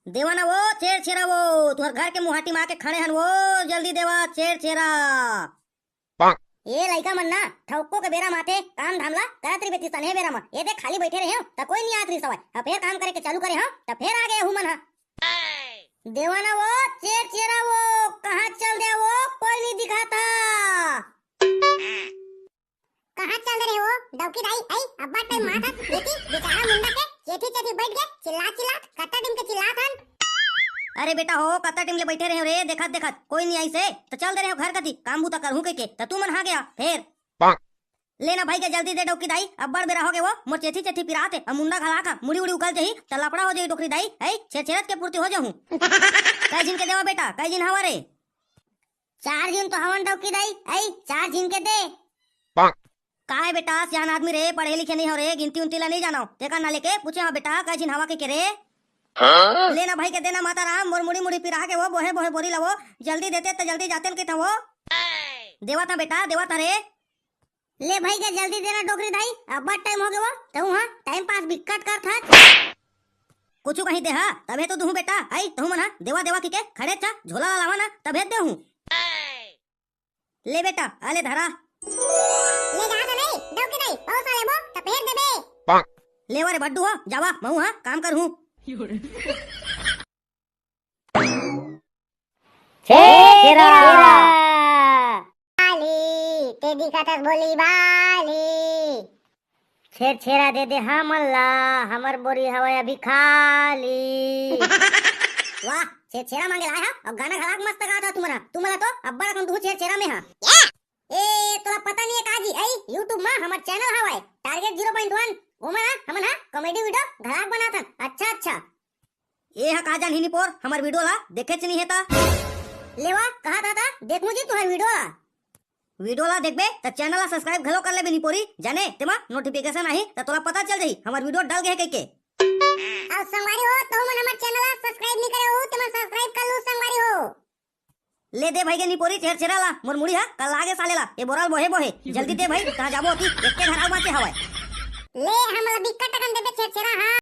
देवा ना वो, छेरछेरा वो, तुहर घर के मुहाटी म आके खड़े हन वो, जल्दी देवा, छेरछेरा। ए लइका मन ना, ठौको के बेरा म आथे, काम धाम ला करत रहिबे तिसने बेरा म। ए देख, खाली बइठे रहेंव, त कोई नइ आत रिहिस हवय। अब फेर काम करे के चालू करे हंव, त फेर आ गे हूं मन ह। देवा ना वो, छेरछेरा वो, कहां चल दे वो, कोई नइ दिखात ह। कहां चल दे रहे वो, डौकी दाई, अई, अब्बड़ time मात हस, एती, बेचारा मुंडा के, चेथी चेथी बइठ गे, चिल्लात चिल्लात, कतका दिन के चिल्लात हन। अरे बेटा हो, कतका time ले बइठे रहेंव रे, देखत देखत, कोई नइ आइस हे, त चल दे रहेंव घर कती, काम बूता करहूं कहिके, त तुमन हा गेहा, फेर। ले ना भाई के जल्दी दे डौकी दाई, अब्बड़ बेरा हो गे वो, मोर चेथी चेथी पिरात हे, अउ मुंडा घलाक ह, मुड़ी उड़ी उकल जही, त लफड़ा हो जही डोकरी दाई, अई, छेरछेरत के फुर्ती हो जहूं। कई झिन के देवा बेटा, कई झिन हवा रे? चार झिन तो हवन डौकी दाई, अई, चार झिन के दे। काय बेटा, सियान आदमी रे, पढ़े लिखे नइ हव रे, गिनती उनती ला नइ जानव, तेकर ना लेके पूछे हंव बेटा, कई झिन हवा कहिके रे? ले ना भाई के दे ना माता राम, मोर मुड़ी मुड़ी पिरा गे वो, बोहे बोहे बोरी ला वो, जल्दी देते त जल्दी जातेन कहिथंव वो। देवत हंव बेटा, देवत हंव रे। ले भाई के जल्दी दे ना डोकरी दाई, अब्बड़ time हो गे वो, तहूं हा time pass बिकट करत हस। कुछु कहीं दे हा, तभे तो दुहूं बेटा, अई, तहूं मन हा देवा देवा कहिके खड़े च हा, झोला ला लावा ना, तभे देहूं। ले बेटा, आ ले धरा। ले जा तो नहीं, डौकी दाई, बहुत साले वो, त फेर देबे। ले वा रे बड्डू हो, जावा, महूं हा काम करहूं। छेरछेरा। बाली, ते दिखत हस भोली बाली। छेरछेरा दे दे हमन ला, हमर बोरी हवय अभी खाली। वाह, छेरछेरा मांगे ला आय हा, अउ गाना घलाक मस्त गात हा तुमन हा। तुमन ला तो अब्बड़ अकन दुहूं छेरछेरा में हा। ए, तोला पता नइ हे का जी, अई YouTube म हमर channel हवय, Target zero point one, ओमा ना हमन हा comedy video घलाक बनाथन। अच्छा, अच्छा। ए ह का जानही निपोर, हमर video ला देखेच नइ हे त। ले वा, कहत हस त देखहूं जी तुंहर video ला। Video ला देखबे त channel ला subscribe घलो कर लेबे निपोरी, जाने तेमा notification आही त तोला पता चल जाही हमर video डल गे हे कहिके। अउ संगवारी हो, तहू मन हमर channel ला subscribe नइ करे हो, तेमन subscribe कर लू संगवारी हो। ले दे भाई के निपोरी छेरछेरा ला, मोर मुड़ी हा कल्ला गे साले ला, ए बोरा ल बोहे बोहे, जल्दी दे भाई, कहां जाबो अती, एके घर अउ बांचे हवय। ले, हमला बिकट अकन देबे छेरछेरा हा।